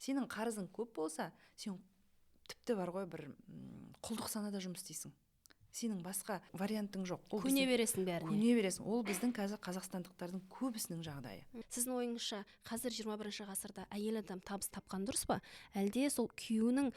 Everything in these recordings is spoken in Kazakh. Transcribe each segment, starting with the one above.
Сенің қарызың көп болса, сен тіпті бар ғой, бір құлдық санада жұмыс істейсің. Сенің басқа вариантың жоқ. Ол көне бересің бәріне. Көне бересің. Ол біздің қазір қазақстандықтардың көбісінің жағдайы. Сіздің ойыңызша, қазір 21 ғасырда әйел адам табыс тапқан дұрыс па, әлде сол күйеуінің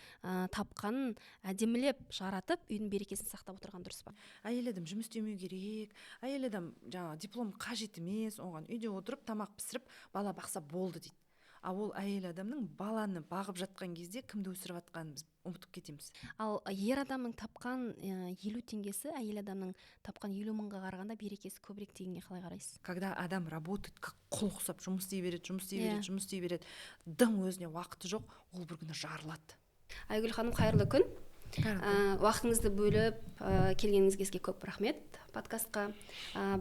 тапқанын әдемілеп жаратып, үйдің берекесін сақтап отырған дұрыс па? Әйел адам жұмыс істемеу керек, әйел адам жаңағы диплом қажет емес, оған үйде отырып тамақ пісіріп, бала бақса болды дейді. А ол әйел адамның баланы бағып жатқан кезде кімді өсіріп жатқанын біз ұмытып кетеміз. Ал ер адамның тапқан 50 теңгесі әйел адамның тапқан 50 мыңға қарағанда берекесі көбірек дегенге қалай қарайсыз? Когда адам работает как құл ұқсап, жұмыс істей береді, жұмыс істей береді, жұмыс істей береді, дым өзіне уақыты жоқ, ол бір күні жарылады. Айгүл ханым, қайырлы күн! Уақытыңызды бөліп келгеніңізге сізге көп рахмет подкастқа.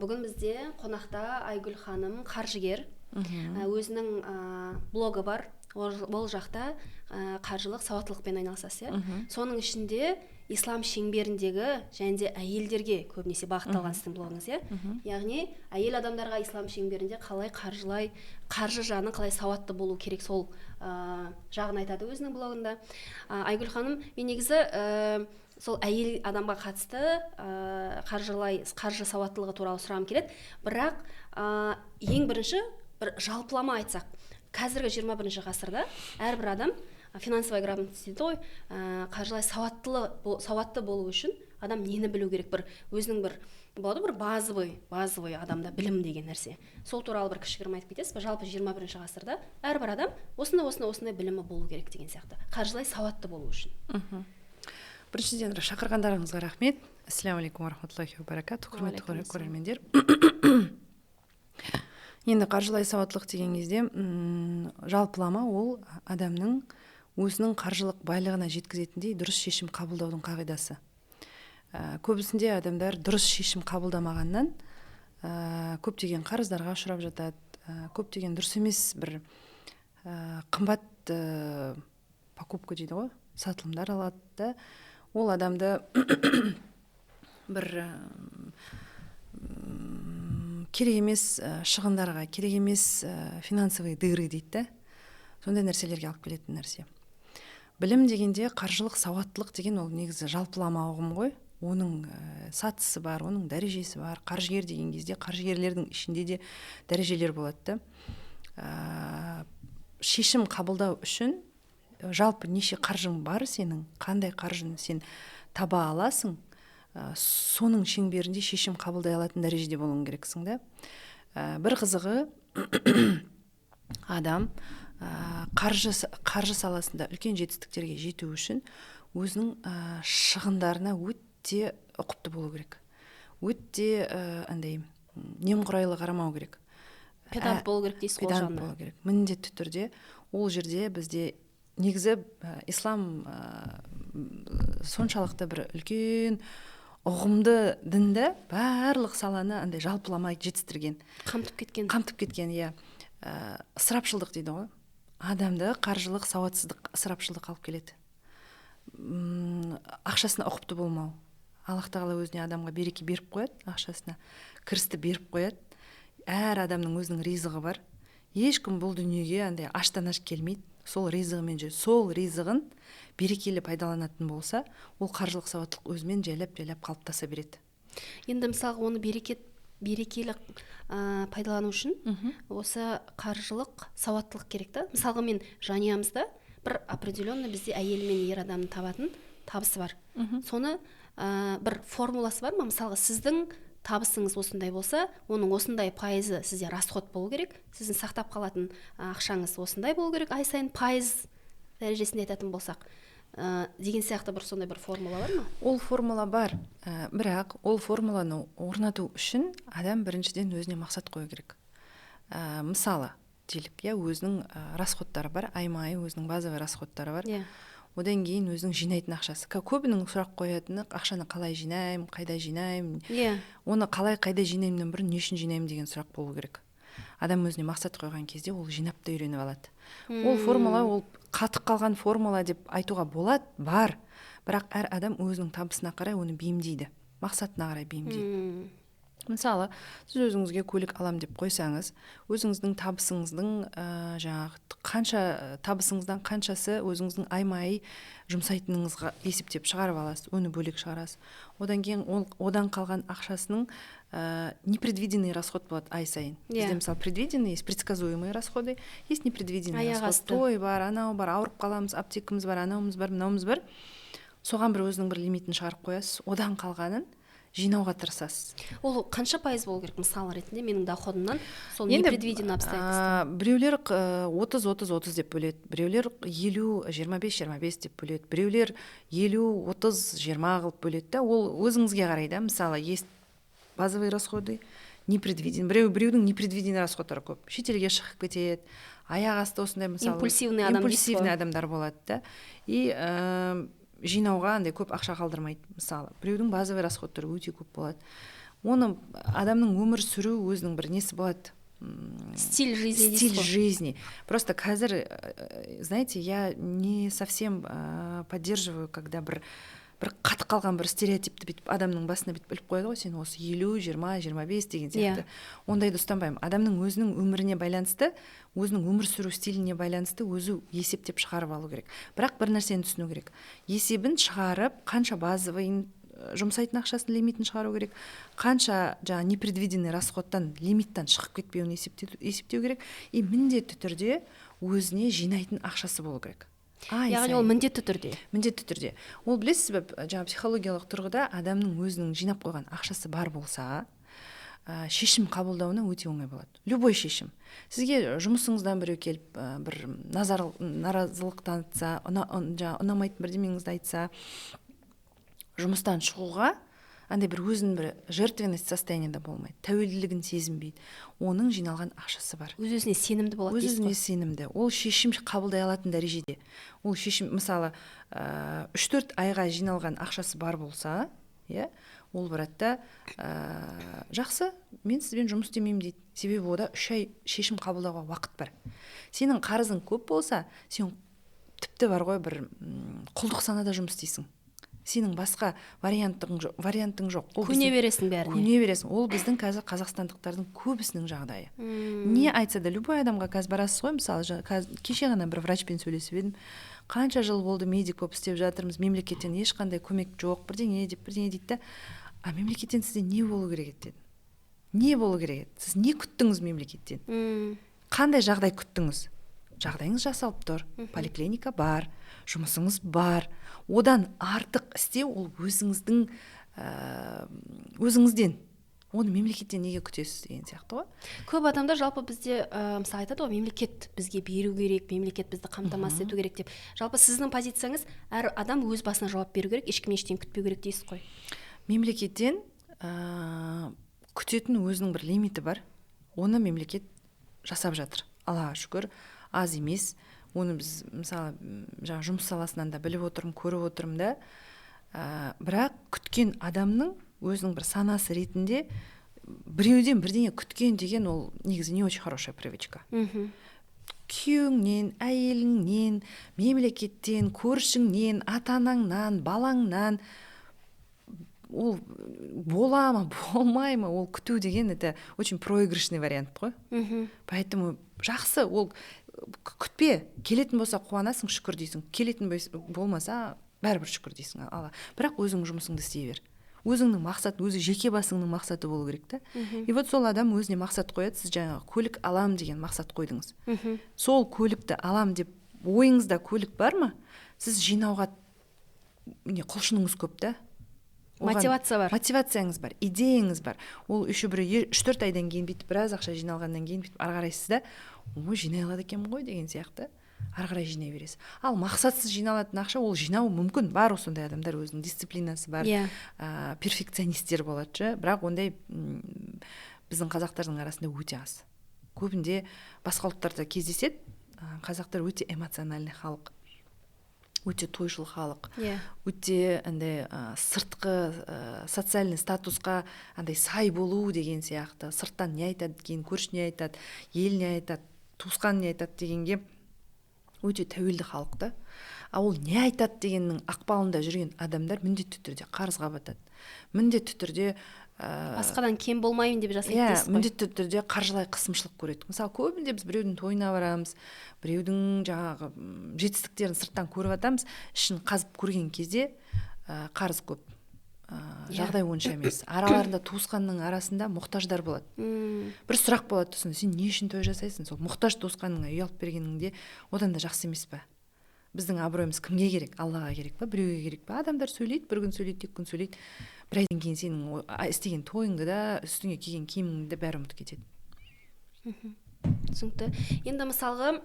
Бүгін бізде қонақта Айгүл ханым, қаржыгер. Өзінің блогы бар, ол жақта қаржылық сауаттылықпен айналысасыз, иә? Соның ішінде ислам шеңберіндегі және де әйелдерге көбінесе бағытталған сіздің блогыңыз, иә? Яғни әйел адамдарға ислам шеңберінде қалай қаржылай, қаржы жағынан қалай сауатты болу керек, сол жағын айтады өзінің блогында. Айгүл ханым, мен негізі сол әйел адамға қатысты қаржылай, қаржы сауаттылығы туралы сұрағым келеді, бірақ ең бірінші бір жалпылама айтсақ, қазіргі 21 ғасырда әрбір адам финансовая грамотность дейді ғой, қаржылай сауатты болу үшін адам нені білу керек? Бір өзінің бір болады ғой, бір базовый адамда білім деген нәрсе, сол туралы бір кішігірім айтып кетесіз ба? Жалпы 21 ғасырда әрбір адам осындай, осындай, осындай білімі болу керек деген сияқты, қаржылай сауатты болу үшін. Біріншіден, шақырғандарыңызға рахмет. Ассаляму алейкум уа баракатух, құрметті көрермендер. Енді қаржылай сауаттылық деген кезде, жалпылама ол адамның өзінің қаржылық байлығына жеткізетіндей дұрыс шешім қабылдаудың қағидасы. Көбісінде адамдар дұрыс шешім қабылдамағаннан көптеген қарыздарға ұшырап жатады, көптеген дұрыс емес бір қымбат покупка дейді ғой, сатылымдар алады да, ол адамды бір керек емес шығындарға, керек емес финансовые дыры дейді да, сондай нәрселерге алып келетін нәрсе. Білім дегенде, қаржылық сауаттылық деген ол негізі жалпылама ұғым ғой. Оның сатысы бар, оның дәрежесі бар. Қаржыгер деген кезде қаржыгерлердің ішінде де дәрежелер болады да. Шешім қабылдау үшін жалпы неше қаржың бар сенің, қандай қаржыны сен таба аласың, соның шеңберінде шешім қабылдай алатын дәрежеде болуың керексің да. Бір қызығы, адам қаржы саласында үлкен жетістіктерге жету үшін өзінің шығындарына өте ұқыпты болу керек, өте андай немқұрайлы қарамау керек. Педант болу керек дейсіз ғой. Педант болу керек міндетті түрде. Ол жерде бізде негізі ислам соншалықты бір үлкен ұғымды дінді, барлық саланы андай жалпыламай жетістірген. Қамтып кеткен. Қамтып кеткен, иә. Ысырапшылдық дейді ғой, адамды қаржылық сауатсыздық ысырапшылдық алып келеді. Ақшасына ұқыпты болмау. Аллах тағала өзіне адамға береке беріп қояды, ақшасына кірісті беріп қояды. Әр адамның өзінің ризығы бар, ешкім бұл дүниеге андай аштан аш келмейді. Сол ризығымен жүр. Сол ризығын берекелі пайдаланатын болса, ол қаржылық сауаттылық өзімен жайлап жайлап қалыптаса береді. Енді мысалға, оны берекелі пайдалану үшін осы қаржылық сауаттылық керек та. Мысалға, мен жанұямызда бір определенный, бізде әйел мен ер адамның табатын табысы бар. Соны бір формуласы бар ма? Мысалға, сіздің табысыңыз осындай болса, оның осындай пайызы сізде расход болу керек, сіздің сақтап қалатын ақшаңыз осындай болу керек ай сайын, пайыз дәрежесінде айтатын болсақ, деген сияқты бір сондай бір формула бар ма? Ол формула бар, бірақ ол формуланы орнату үшін адам біріншіден өзіне мақсат қою керек. Мысалы делік, иә, өзінің расходтары бар, айма ай өзінің базовый расходтары бар. Одан кейін өзінің жинайтын ақшасы. Көбінің сұрақ қоятыны: ақшаны қалай жинаймын, қайда жинаймын? Оны қалай, қайда жинаймыннан бұрын не үшін жинаймын деген сұрақ болу керек. Адам өзіне мақсат қойған кезде ол жинап та үйреніп алады. Ол формула, ол қатып қалған формула деп айтуға болады, бар, бірақ әр адам өзінің табысына қарай оны бейімдейді, мақсатына қарай бейімдейді. Мысалы, сіз өзіңізге көлік алам деп қойсаңыз, өзіңіздің табысыңыздың жаңағы қанша, табысыңыздан қаншасы өзіңіздің айма-ай жұмсайтыныңызға есептеп шығарып аласыз, оны бөлек шығарасыз. Одан кейін ол одан қалған ақшасының непредвиденный расход болады ай сайын. Бізде, мысалы, предвиденный есть, предсказуемые расходы, есть непредвиденный Аяқ расход. асты. Той бар, анау бар, ауырып қаламыз, аптекамыз бар, анауымыз бар, мынауымыз бар. Соған бір өзінің бір лимитін шығарып қоясыз, одан қалғанын жинауға тырысасыз. Ол қанша пайыз болу керек, мысал ретінде, менің доходымнан сол Енді, непредвиденный обстоятельства? Біреулер 30, 30, 30 деп бөледі, біреулер 50, 25, 25 деп бөледі, біреулер 50, 30, 20 қылып бөледі да. Ол өзіңізге қарай да. Мысалы, есть базовые расходы, непредвиденный. Біреудің непредвиденный расходтары көп, шетелге шығып кетеді аяқ асты осындай, мысалы. Импульсивный адам дейсіз ғой. Импульсивный адамдар болады да, и жинауға андай көп ақша қалдырмайды. Мысалы, біреудің базовый расходтары өте көп болады. Оны адамның өмір сүру өзінің бір несі болады, Стиль жизни дейсіз стиль ғой. жизни. Просто қазір, знаете, я не совсем поддерживаю, когда бір қатып қалған бір стереотипті бүйтіп адамның басына бүйтіп іліп қояды ғой, сен осы 50, 20, 25 деген сияқты. Ондайды ұстанбаймын. Адамның өзінің өміріне байланысты, өзінің өмір сүру стиліне байланысты өзі есептеп шығарып алу керек. Бірақ бір нәрсені түсіну керек: есебін шығарып, қанша базовыйын, жұмсайтын ақшасын лимитін шығару керек, қанша жаңағы непредвиденный расходтан, лимиттан шығып кетпеуін есептеу керек и міндетті түрде өзіне жинайтын ақшасы болу керек ай Яғни ол сайын. міндетті түрде. Міндетті түрде. Ол, білесіз бе, жаңағы психологиялық тұрғыда адамның өзінің жинап қойған ақшасы бар болса, шешім қабылдауына өте оңай болады, любой шешім. Сізге жұмысыңыздан біреу келіп, бір наразылық танытса, жаңағы ұнамайтын бірдемеңізді айтса, жұмыстан шығуға андай бір өзінің бір жертвенность состояниеда болмайды, тәуелділігін сезінбейді. Оның жиналған ақшасы бар. Өз өзіне сенімді болады Өз дейсіз өзіне ғой. сенімді, ол шешім қабылдай алатын дәрежеде. Ол шешім, мысалы, 3-4 айға жиналған ақшасы бар болса, иә, ол барады да, жақсы, мен сізбен жұмыс істемеймін дейді. Себебі ода 3 ай шешім қабылдауға уақыт бар. Сенің қарызың көп болса, сен тіпті бар ғой, бір құлдық санада жұмыс істейсің. Сенің басқа вариантың жоқ. Ол Көне бересің бәріне. Көне бересің. Ол біздің қазір қазақстандықтардың көбісінің жағдайы. Не айтса да, любой адамға қазір барасыз ғой, мысалы, кеше ғана бір врачпен сөйлесіп едім. Қанша жыл болды медик болып істеп жатырмыз, мемлекеттен ешқандай көмек жоқ, бірдеңе деп, бірдеңе дейді да. А мемлекеттен сізде не болу керек еді дедім. Не болу керек еді? Сіз не күттіңіз мемлекеттен? Қандай жағдай күттіңіз? Жағдайыңыз жасалып тұр, поликлиника бар, жұмысыңыз бар. Одан артық істеу ол өзіңіздің өзіңізден. Оны мемлекеттен неге күтесіз деген сияқты ғой. Көп адамдар жалпы бізде, мысалы, айтады ғой, мемлекет бізге беру керек, мемлекет бізді қамтамасыз ету керек деп. Жалпы сіздің позицияңыз: әр адам өз басына жауап беру керек, ешкімнен ештеңе күтпеу керек дейсіз ғой. Мемлекеттен күтетін өзінің бір лимиті бар. Оны мемлекет жасап жатыр, Аллаға шүкір, аз емес. Оны біз, мысалы, жаңа жұмыс саласынан да біліп отырмын, көріп отырмын да. Бірақ күткен адамның өзінің бір санасы ретінде біреуден бірдеңе күткен деген ол негізі не очень хорошая привычка. Күйеуіңнен, әйеліңнен, мемлекеттен, көршіңнен, ата анаңнан, балаңнан, ол бола ма, болмай ма, ол күту деген это очень проигрышный вариант қой. Поэтому жақсы ол күтпе. Келетін болса, қуанасың, шүкір дейсің. Келетін болмаса, бәрібір шүкір дейсің, Алла. Бірақ өзің жұмысыңды істей бер. Өзіңнің мақсат, өзі жеке басыңның мақсаты болу керек та. И вот сол адам өзіне мақсат қояды. Сіз жаңағы көлік алам деген мақсат қойдыңыз. Сол көлікті алам деп ойыңызда көлік бар ма, сіз жинауға не құлшыныңыз көп та. Мотивация бар. Мотивацияңыз бар, идеяңыз бар. Ол еще бір 3-4 айдан кейін бүйтіп біраз ақша жиналғаннан кейін бүйтіп ары қарайсыз да, ой, жинай алады екенмін ғой деген сияқты, ары қарай жинай бересіз. Ал мақсатсыз жиналатын ақша, ол жинау мүмкін, бар сондай адамдар, өзінің дисциплинасы бар, перфекционисттер болады ше. Бірақ ондай біздің қазақтардың арасында өте аз. Көбінде басқа ұлттарда кездеседі. Қазақтар өте эмоциональный халық, өте тойшыл халық, өте андай сыртқы социальный статусқа андай сай болу деген сияқты, сырттан не айтады екен, көрші не айтады, ел не айтады, туысқан не айтады дегенге Өте тәуелді халық та. А ол не айтады дегеннің ықпалында жүрген адамдар міндетті түрде қарызға батады, міндетті түрде басқадан кем болмайын деп жасайды иә дейсіз ғой. Міндетті түрде қаржылай қысымшылық көреді. Мысалы, көбінде біз біреудің тойына барамыз, біреудің жаңағы жетістіктерін сырттан көріп жатамыз, ішін қазып көрген кезде қарыз көп, жағдай онша емес, араларында, туысқанның арасында мұқтаждар болады. Бір сұрақ болады сосын: сен не үшін той жасайсың? Сол мұқтаж туысқаныңа үй алып бергеніңде одан да жақсы емес па? Біздің абыройымыз кімге керек? Аллаға керек па, біреуге керек па? Адамдар сөйлейді, бір күн сөйлейді, 2 күн сөйлейді, бір айдан кейін сенің істеген тойыңды да, үстіңе киген киіміңді де бәрі ұмытып кетеді. Түсінікті. Енді мысалға,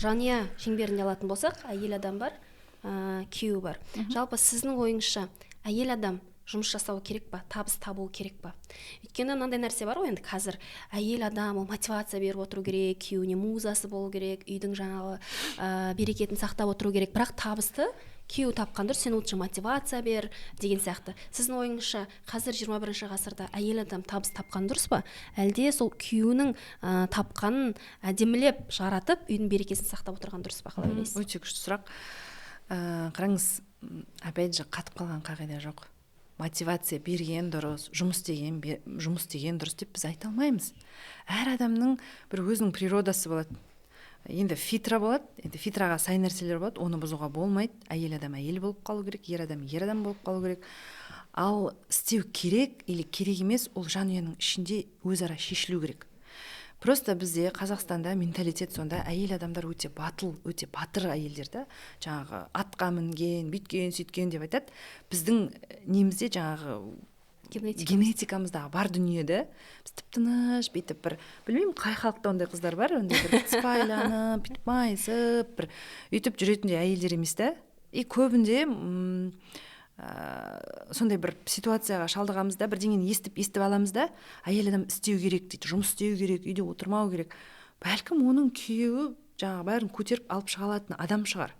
жанұя шеңберінде алатын болсақ, әйел адам бар, күйеуі бар. Жалпы, сіздің ойыңызша, әйел адам жұмыс жасау керек па, табыс табу керек па? Өйткені мынандай нәрсе бар ғой енді: қазір әйел адам ол мотивация беріп отыру керек күйеуіне, музасы болу керек, үйдің жаңағы берекетін сақтап отыру керек, бірақ табысты күйеуі тапқан дұрыс, сен лучше мотивация бер деген сияқты. Сіздің ойыңызша, қазір 21 ғасырда әйел адам табыс тапқан дұрыс па, әлде сол күйеуінің тапқанын әдемілеп жаратып, үйдің берекесін сақтап отырған дұрыс па? Қалай ойлайсыз? Өте күшті сұрақ. Қараңыз, опять же, қатып қалған қағида жоқ. Мотивация берген дұрыс, жұмыс істеген дұрыс деп біз айта алмаймыз. Әр адамның бір өзінің природасы болады, енді фитра болады, енді фитраға сай нәрселер болады, оны бұзуға болмайды. Әйел адам әйел болып қалу керек, ер адам ер адам болып қалу керек. Ал істеу керек или керек емес, ол жанұяның ішінде өзара шешілу керек. Просто бізде, Қазақстанда, менталитет сонда: әйел адамдар өте батыл, өте батыр әйелдер да, жаңағы атқа мінген, бүйткен сөйткен деп айтады. Біздің немізде, жаңағы генетика. Генетикамыздағы бар дүниеде біз тып тыныш бүйтіп бір, білмеймін, қай халықта ондай қыздар бар, ондай бір сыпайыланып, бүйтіп майысып, бір өйтіп жүретіндей әйелдер емес та. И көбінде сондай бір ситуацияға шалдығамыз да, бірдеңені естіп естіп аламыз да, әйел адам істеу керек дейді, жұмыс істеу керек, үйде отырмау керек. Бәлкім, оның күйеуі жаңағы бәрін көтеріп алып шыға алатын адам шығар,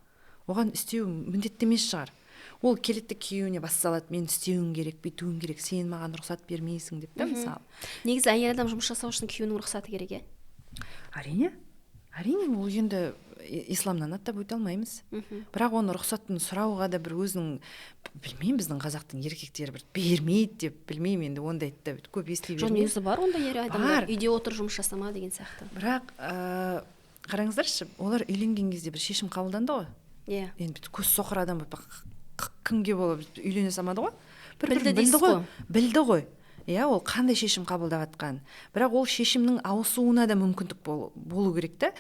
оған істеу міндетті емес шығар. Ол келеді де, күйеуіне бас салады: мен істеуім керек, бүйтуім керек, сен маған рұқсат бермейсің деп та, мысалы. Негізі, әйел адам жұмыс жасау үшін күйеуінің рұқсаты керек, иә? Әрине, әрине, ол енді исламнан аттап өте алмаймыз. Бірақ оны рұқсатын сұрауға да бір өзінің, білмеймін, біздің қазақтың еркектері бір бермейді деп, білмеймін енді, ондайды да көп ести Жоқ, бермеймін. Негізі бар ондай ер адамдар. Бар. Үйде отыр, жұмыс жасама деген сияқты. Бірақ қараңыздаршы, олар үйленген кезде бір шешім қабылданды ғой. Енді бүйтіп көз соқыр адам болып, кімге болып үйлене салмады ғой, бір Білді білді дейсіз ғой. ғой. Білді ғой, иә, ол қандай шешім қабылдап жатқанын. Бірақ ол шешімнің ауысуына да мүмкіндік болу керек та.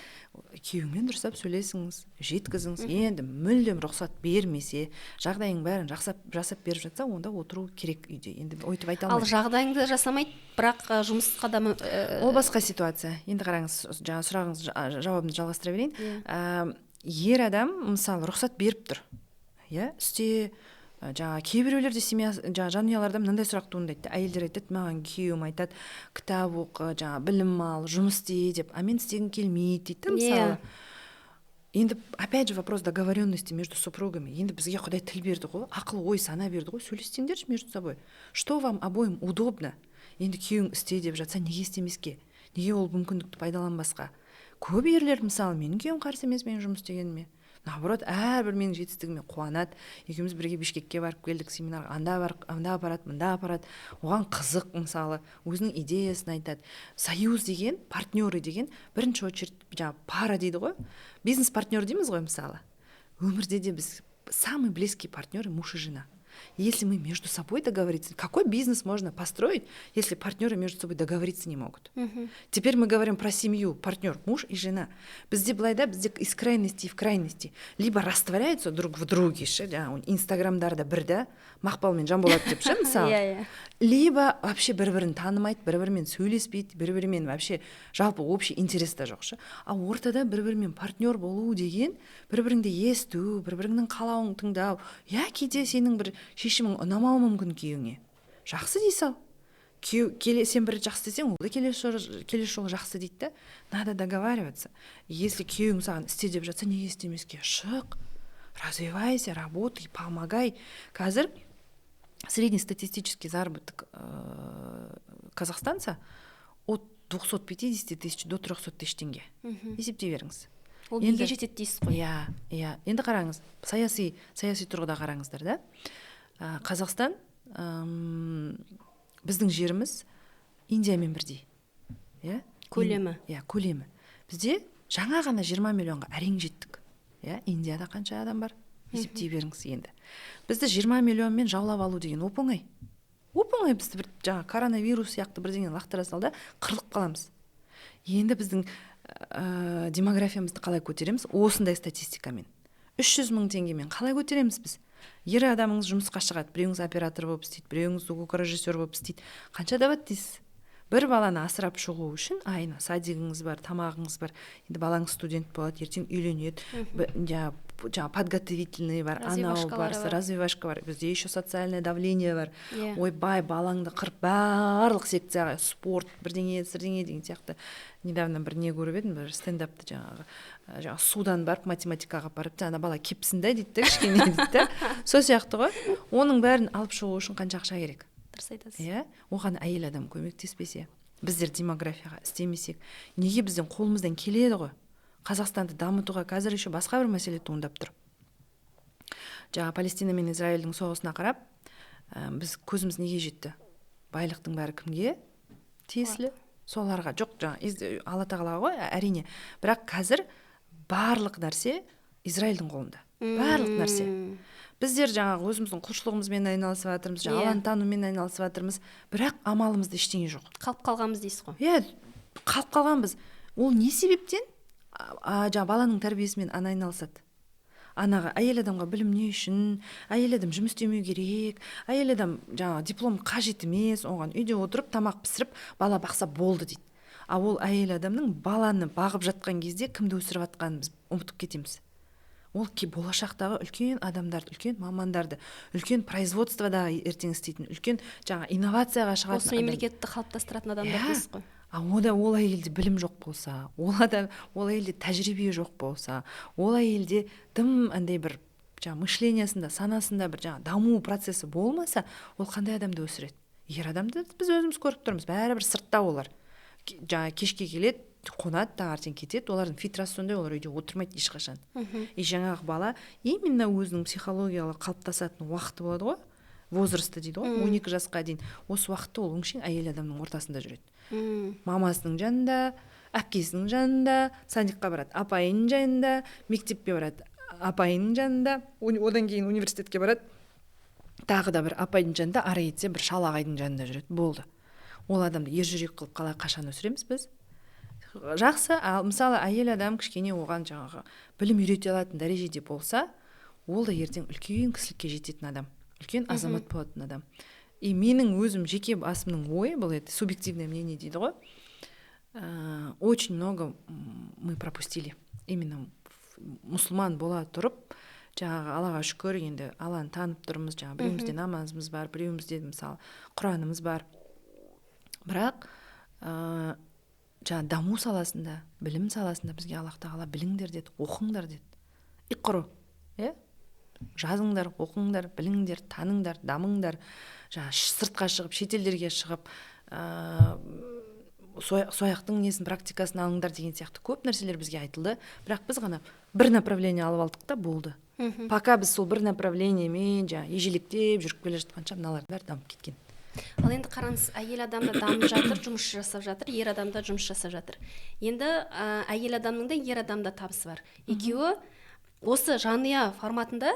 Күйеуіңмен дұрыстап сөйлесіңіз, жеткізіңіз. Енді мүлдем рұқсат бермесе, жағдайың бәрін жасап беріп жатса, онда отыру керек үйде, енді өйтіп айта Ал алмаймын. жағдайыңды жасамайды, бірақ жұмысқа да Ол басқа ситуация. Енді қараңыз, жаңа сұрағыңыз, жауабымды жалғастыра берейін. Иә. Ер адам, мысалы, рұқсат беріп тұр, иә, істе. Жаңа кейбіреулерде семья, жаңа жанұяларда мынандай сұрақ туындайды да. Әйелдер айтады: маған күйеуім айтады, кітап оқы, жаңа білім ал, жұмыс істе деп, а мен істегім келмейді дейді да, мысалы. Енді опять же вопрос договоренности между супругами. Енді бізге Құдай тіл берді ғой, ақыл ой сана берді ғой, сөйлессеңдерші между собой, что вам обоим удобно. Енді күйеуің істе деп жатса, неге істемеске, неге ол мүмкіндікті пайдаланбасқа? Көп ерлер, мысалы, менің күйеуім қарсы емес менің жұмыс істегеніме, наоборот, әрбір менің жетістігіме қуанады. Екеуміз бірге Бішкекке барып келдік семинарға, анда бар, анда апарады, мында апарады, оған қызық, мысалы, өзінің идеясын айтады. Союз деген, партнеры деген, бірінші очередь жаңағы пара дейді ғой, бизнес партнер дейміз ғой, мысалы. Өмірде де біз самый близкий партнеры муж и жена. Если мы между собой договориться, какой бизнес можно построить, если партнеры между собой договориться не могут? Теперь мы говорим про семью, партнер, муж и жена. Бізде былай да, бізде из крайности в крайности. Либо растворяются друг в друге, ше, жаңағы инстаграмдарда бір да, Мақпал мен Жанболат деп ше, мысалы. Иә иә Либо вообще бір бірін танымайды, бір бірімен сөйлеспейді, бір бірімен вообще жалпы общий интерес та жоқ ше. А ортада бір бірімен партнер болу деген бір біріңді есту, бір біріңнің қалауын тыңдау. Иә, кейде сенің бір шешімің ұнамауы мүмкін күйеуіңе. Жақсы дей сал. Күйеу келе, сен бір жақсы десең, ол да келесі жолы жақсы дейді да. Надо договариваться. Если күйеуің саған істе деп жатса, неге істемеске? Шық, развивайся, работай, помогай. Қазір среднестатистический заработок казахстанца от 250 тысяч до 300 тысяч теңге. Есептей беріңіз. Ол неге жетеді дейсіз ғой? Иә, иә. Енді қараңыз, саяси тұрғыда қараңыздар да. Қазақстан, біздің жеріміз Индиямен бірдей. Иә? Көлемі. Иә, көлемі. Бізде жаңа ғана 20 миллионға әрең жеттік. Иә, Индияда қанша адам бар? Есептей беріңіз енді. Бізді 20 миллионмен жаулап алу деген оп-оңай. Оп-оңай бізді бір жаңа коронавирус сияқты бірдеңені лақтыра сал да қырылып қаламыз. Енді біздің демографиямызды қалай көтереміз? Осындай статистикамен. 300 мың теңгемен қалай көтереміз біз? Ер адамыңыз жұмысқа шығады, біреуіңіз оператор болып істейді, біреуіңіз звукорежиссер болып істейді. Қанша табады дейсіз? Бір баланы асырап шығу үшін айына садигіңіз бар, тамағыңыз бар. Енді балаңыз студент болады, ертең үйленеді. Жаңа подготовительный бар, анау бар, развивашка бар. Бізде еще социальное давление бар. Ойбай, балаңды қырып барлық секцияға, спорт, бірдеңе, сірдеңе деген сияқты. Недавно бір не көріп едім, бір стендапты жаңағы судан барып математикаға барып, ана бала кепсін да дейді да, кішкене дейді да. Сол сияқты ғой. Оның бәрін алып шығу үшін қанша ақша керек? Дұрыс айтасыз. Иә, оған әйел адам көмектеспесе, біздер демографияға істемесек, неге біздің қолымыздан келеді ғой? Қазақстанды дамытуға қазір еще басқа бір мәселе туындап тұр. Жаңа Палестина мен Израильдің соғысына қарап, біз көзіміз неге жетті? Байлықтың бәрі кімге тиесілі? Соларға. Жоқ, жаңа Алла тағала ғой, әрине. Бірақ қазір барлық нәрсе Израильдің қолында. Барлық нәрсе. Біздер жаңағы өзіміздің құлшылығымызбен айналысып жатырмыз, жаңа Алланы танумен айналысып жатырмыз, бірақ амалымызда ештеңе жоқ. Қалып қалғанбыз дейсіз ғой. Иә, қалып қалғанбыз. Ол не себептен? Жаңа баланың тәрбиесімен ана айналысады. Анаға, әйел адамға білім не үшін? Әйел адам жұмыс істемеу керек. Әйел адам жаңа диплом қажет емес, оған үйде отырып тамақ пісіріп, бала бақса болды дейді. А ол әйел адамның баланы бағып жатқан кезде кімді өсіріп жатқанын біз ұмытып кетеміз. Ол болашақтағы үлкен адамдарды, үлкен мамандарды, үлкен производствода ертең істейтін, үлкен жаңа инновацияға шығатын осы мемлекетті қалыптастыратын адамдар дейсіз ғой. А ода ол әйелде білім жоқ болса, ол әйелде тәжірибе жоқ болса, ол әйелде дым андай бір жаңа мышлениясында, санасында бір жаңа даму процесі болмаса, ол қандай адамды өсіреді? Ер адамды біз өзіміз көріп тұрмыз, бәрібір сыртта олар. Жаңа кешке келеді, қонады, таңертең кетеді, олардың фитрасы сондай, олар үйде отырмайды ешқашан. И жаңағы бала именно өзінің психологиялық қалыптасатын уақыты болады ғой, возрасты дейді ғой, 12 жасқа дейін. Осы уақытта ол өңшең әйел адамның ортасында жүреді. Мамасының жанында, әпкесінің жанында, садикқа барады, апайының жанында, мектепке барады, апайының жанында, одан кейін университетке барады, тағы да бір апайдың жанында, ары кетсе бір шал ағайдың жанында жүреді. Болды. Ол адамды ержүрек қылып қалай қашан өсіреміз біз? Жақсы, ал мысалы әйел адам кішкене оған жаңағы білім үйрете алатын дәрежеде болса, ол да ертең үлкен кісілікке жететін адам, үлкен азамат болатын адам. И менің өзім жеке басымның ойы, бұл это субъективное мнение дейді ғой, очень много мы пропустили. Именно мұсылман бола тұрып, жаңағы Аллаға шүкір, енді Алланы танып тұрмыз, жаңағы біреуімізде намазымыз бар, біреуімізде мысалы Құранымыз бар. Бірақ жаңа даму саласында, білім саласында бізге Аллах тағала біліңдер деді, оқыңдар деді. Иқру, иә? Жазыңдар, оқыңдар, біліңдер, таныңдар, дамыңдар. Жаңа сыртқа шығып, шетелдерге шығып, сояқтың несін, практикасын алыңдар деген сияқты көп нәрселер бізге айтылды. Бірақ біз ғана бір направление алып алдық та болды. Пока біз сол бір направлениемен жаңа ежелектеп жүріп келе жатқанша мыналардың бәрі дамып кеткен. Ал енді қараңыз, әйел адам да дамып жатыр, жұмыс жасап жатыр, ер адам да жұмыс жасап жатыр. Енді әйел адамның да ер адамда табысы бар. Екеуі осы жанұя форматында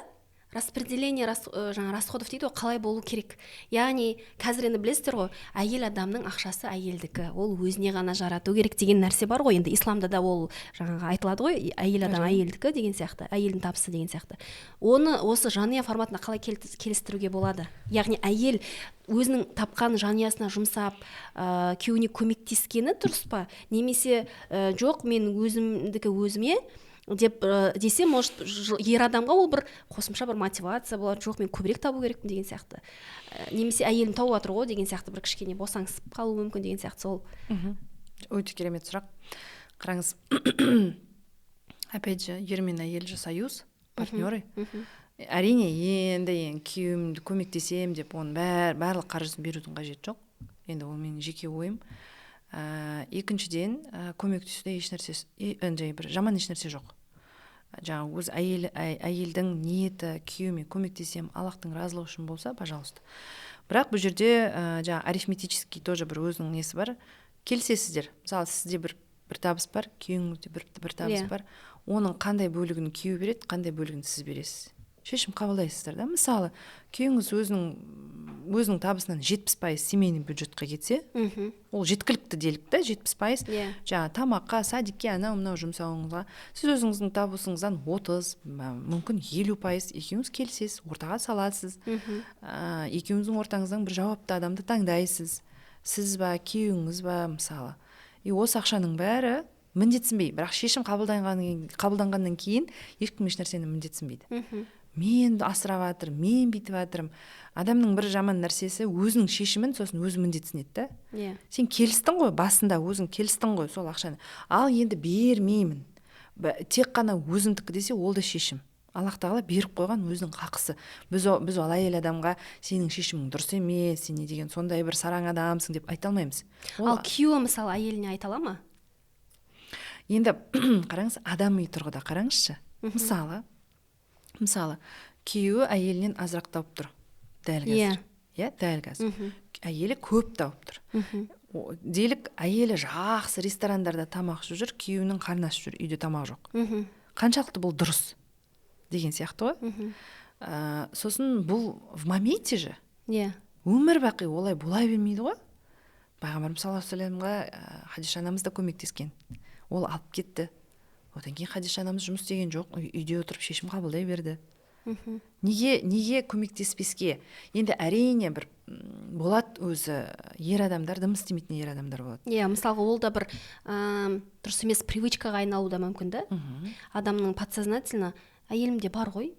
распределение жаңа расходов дейді ғой, қалай болу керек. Яғни қазір енді білесіздер ғой, әйел адамның ақшасы әйелдікі, ол өзіне ғана жарату керек деген нәрсе бар ғой. Енді исламда да ол жаңағы айтылады ғой, әйел адам әйелдікі деген сияқты, әйелдің табысы деген сияқты. Оны осы жанұя форматына қалай келістіруге болады? Яғни әйел өзінің тапқан жанұясына жұмсап, күйеуіне көмектескені дұрыс па? Немесе жоқ, мен өзімдікі өзіме деп десе, может, ер адамға ол бір қосымша бір мотивация болады, жоқ, мен көбірек табу керекпін деген сияқты. Немесе әйелім тауып жатыр ғой деген сияқты бір кішкене босаңсып қалуы мүмкін деген сияқты сол. Өте керемет сұрақ. Қараңыз, опять же, ер мен әйел же союз, партнеры. Әрине, енді күйеуімді көмектесем деп оның барлық қаржысын берудің қажеті жоқ. Енді ол менің жеке ойым. Екіншіден, көмектесуде еш нәрсе, бір жаман еш нәрсе жоқ. Жаңағы өз әйел, әйелдің ниеті күйеуіме көмектесемін, Аллахтың разылығы үшін болса, пожалуйста. Бірақ бұл жерде жаңағы арифметический тоже бір өзінің несі бар. Келісесіздер, мысалы, сізде бір табыс бар, күйеуіңізде бір табыс бар. Оның қандай бөлігін күйеу береді, қандай бөлігін сіз бересіз, шешім қабылдайсыздар да. Мысалы, күйеуіңіз өзінің табысынан 70% семейный бюджетқа кетсе, ол жеткілікті делік та, 70% жаңағы тамаққа, садикке, анау мынау жұмсауыңызға. Сіз өзіңіздің табысыңыздан 30, мүмкін 50%, екеуіңіз келісесіз, ортаға саласыз. Екеуіңіздің ортаңыздан бір жауапты адамды таңдайсыз, сіз ба, күйеуіңіз ба, мысалы. И осы ақшаның бәрі міндетсінбей, бірақ шешім қабылданғаннан кейін ешкім ешнәрсені міндетсінбейді. Мен асырап жатырмын, мен бүйтіп жатырмын. Адамның бір жаман нәрсесі, өзінің шешімін сосын өзі міндетсінеді да. Сен келістің ғой басында, өзің келістің ғой сол ақшаны, ал енді бермеймін, тек қана өзімдікі десе, ол да шешім. Аллах тағала беріп қойған өзінің хақысы. Біз ол әйел адамға сенің шешімің дұрыс емес, сен не деген сондай бір сараң адамсың деп айта алмаймыз. Ол, ал күйеуі, мысалы, әйеліне айта ала ма? Енді қараңыз, адами тұрғыда қараңызшы. Мысалы, күйеуі әйелінен азырақ тауып тұр дәл қазір, иә, дәл қазір әйелі көп тауып тұр. Делік, әйелі жақсы ресторандарда тамақ ішіп жүр, күйеуінің қарны ашып жүр, үйде тамақ жоқ. Қаншалықты бұл дұрыс деген сияқты ғой. Сосын бұл в моменте же, өмір бақи олай бола бермейді ғой. Пайғамбарымыз саллаллаху алейхи вассаламға Хадиша анамыз да көмектескен, ол алып кетті. Одан кейін Хадиша анамыз жұмыс істеген жоқ, үйде отырып шешім қабылдай берді. Неге көмектеспеске? Енді, әрине, бір болады өзі ер адамдар, дым істемейтін ер адамдар болады. Иә, мысалға, ол да бір дұрыс емес привычкаға айналуы да мүмкін да. Адамның подсознательно әйелімде бар ғой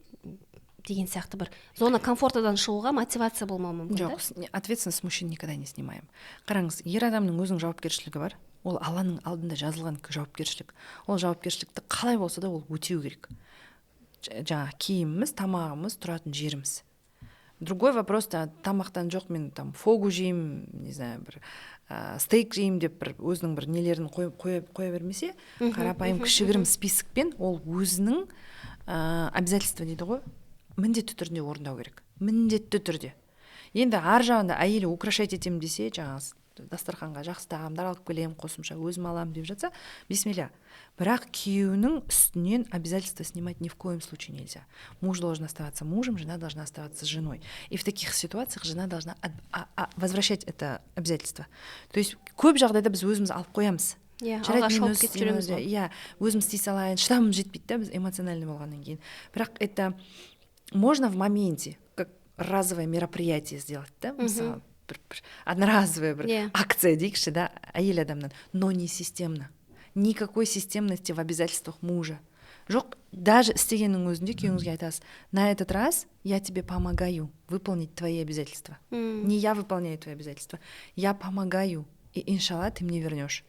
деген сияқты бір зона комфортадан шығуға мотивация болмауы мүмкін да. Жоқ, ответственность мужчин никогда не снимаем. Қараңыз, ер адамның өзінің жауапкершілігі бар, ол Алланың алдында жазылған жауапкершілік. Ол жауапкершілікті қалай болса да ол өтеу керек. Жаңағы киіміміз, тамағымыз, тұратын жеріміз. Другой вопрос та, тамақтан жоқ, мен там фогу жеймін, не знаю, бір стейк жеймін деп бір өзінің бір нелерін қоя бермесе, қарапайым кішігірім списокпен ол өзінің обязательство дейді ғой, міндетті түрде орындау керек, міндетті түрде. Енді ар жағында әйелі украшать етемін десе, жаңағы дастарханға жақсы тағамдар алып келемін, қосымша өзім аламын деп жатса, бисмилля. Бірақ күйеуінің үстінен обязательство снимать ни в коем случае нельзя. Муж должен оставаться мужем, жена должна оставаться женой. И в таких ситуациях жена должна возвращать это обязательство. То есть көп жағдайда біз өзіміз алып қоямыз. Иә, Жарайды, алға мен шауып өз кетіп жүреміз ғой. Иә, өзім істей салайын, шыдамым жетпейді да, біз эмоциональный болғаннан кейін. Бірақ это можно в моменте, как разовое мероприятие сделать да, мысалы, бір одноразовая бір акция дейікші да, әйел адамнан, но не системно. Никакой системности в обязательствах мужа жоқ. Даже істегеннің өзінде күйеуіңізге айтасыз: «На этот раз я тебе помогаю выполнить твои обязательства». Не я выполняю твои обязательства, я помогаю, и иншалла ты мне вернешь.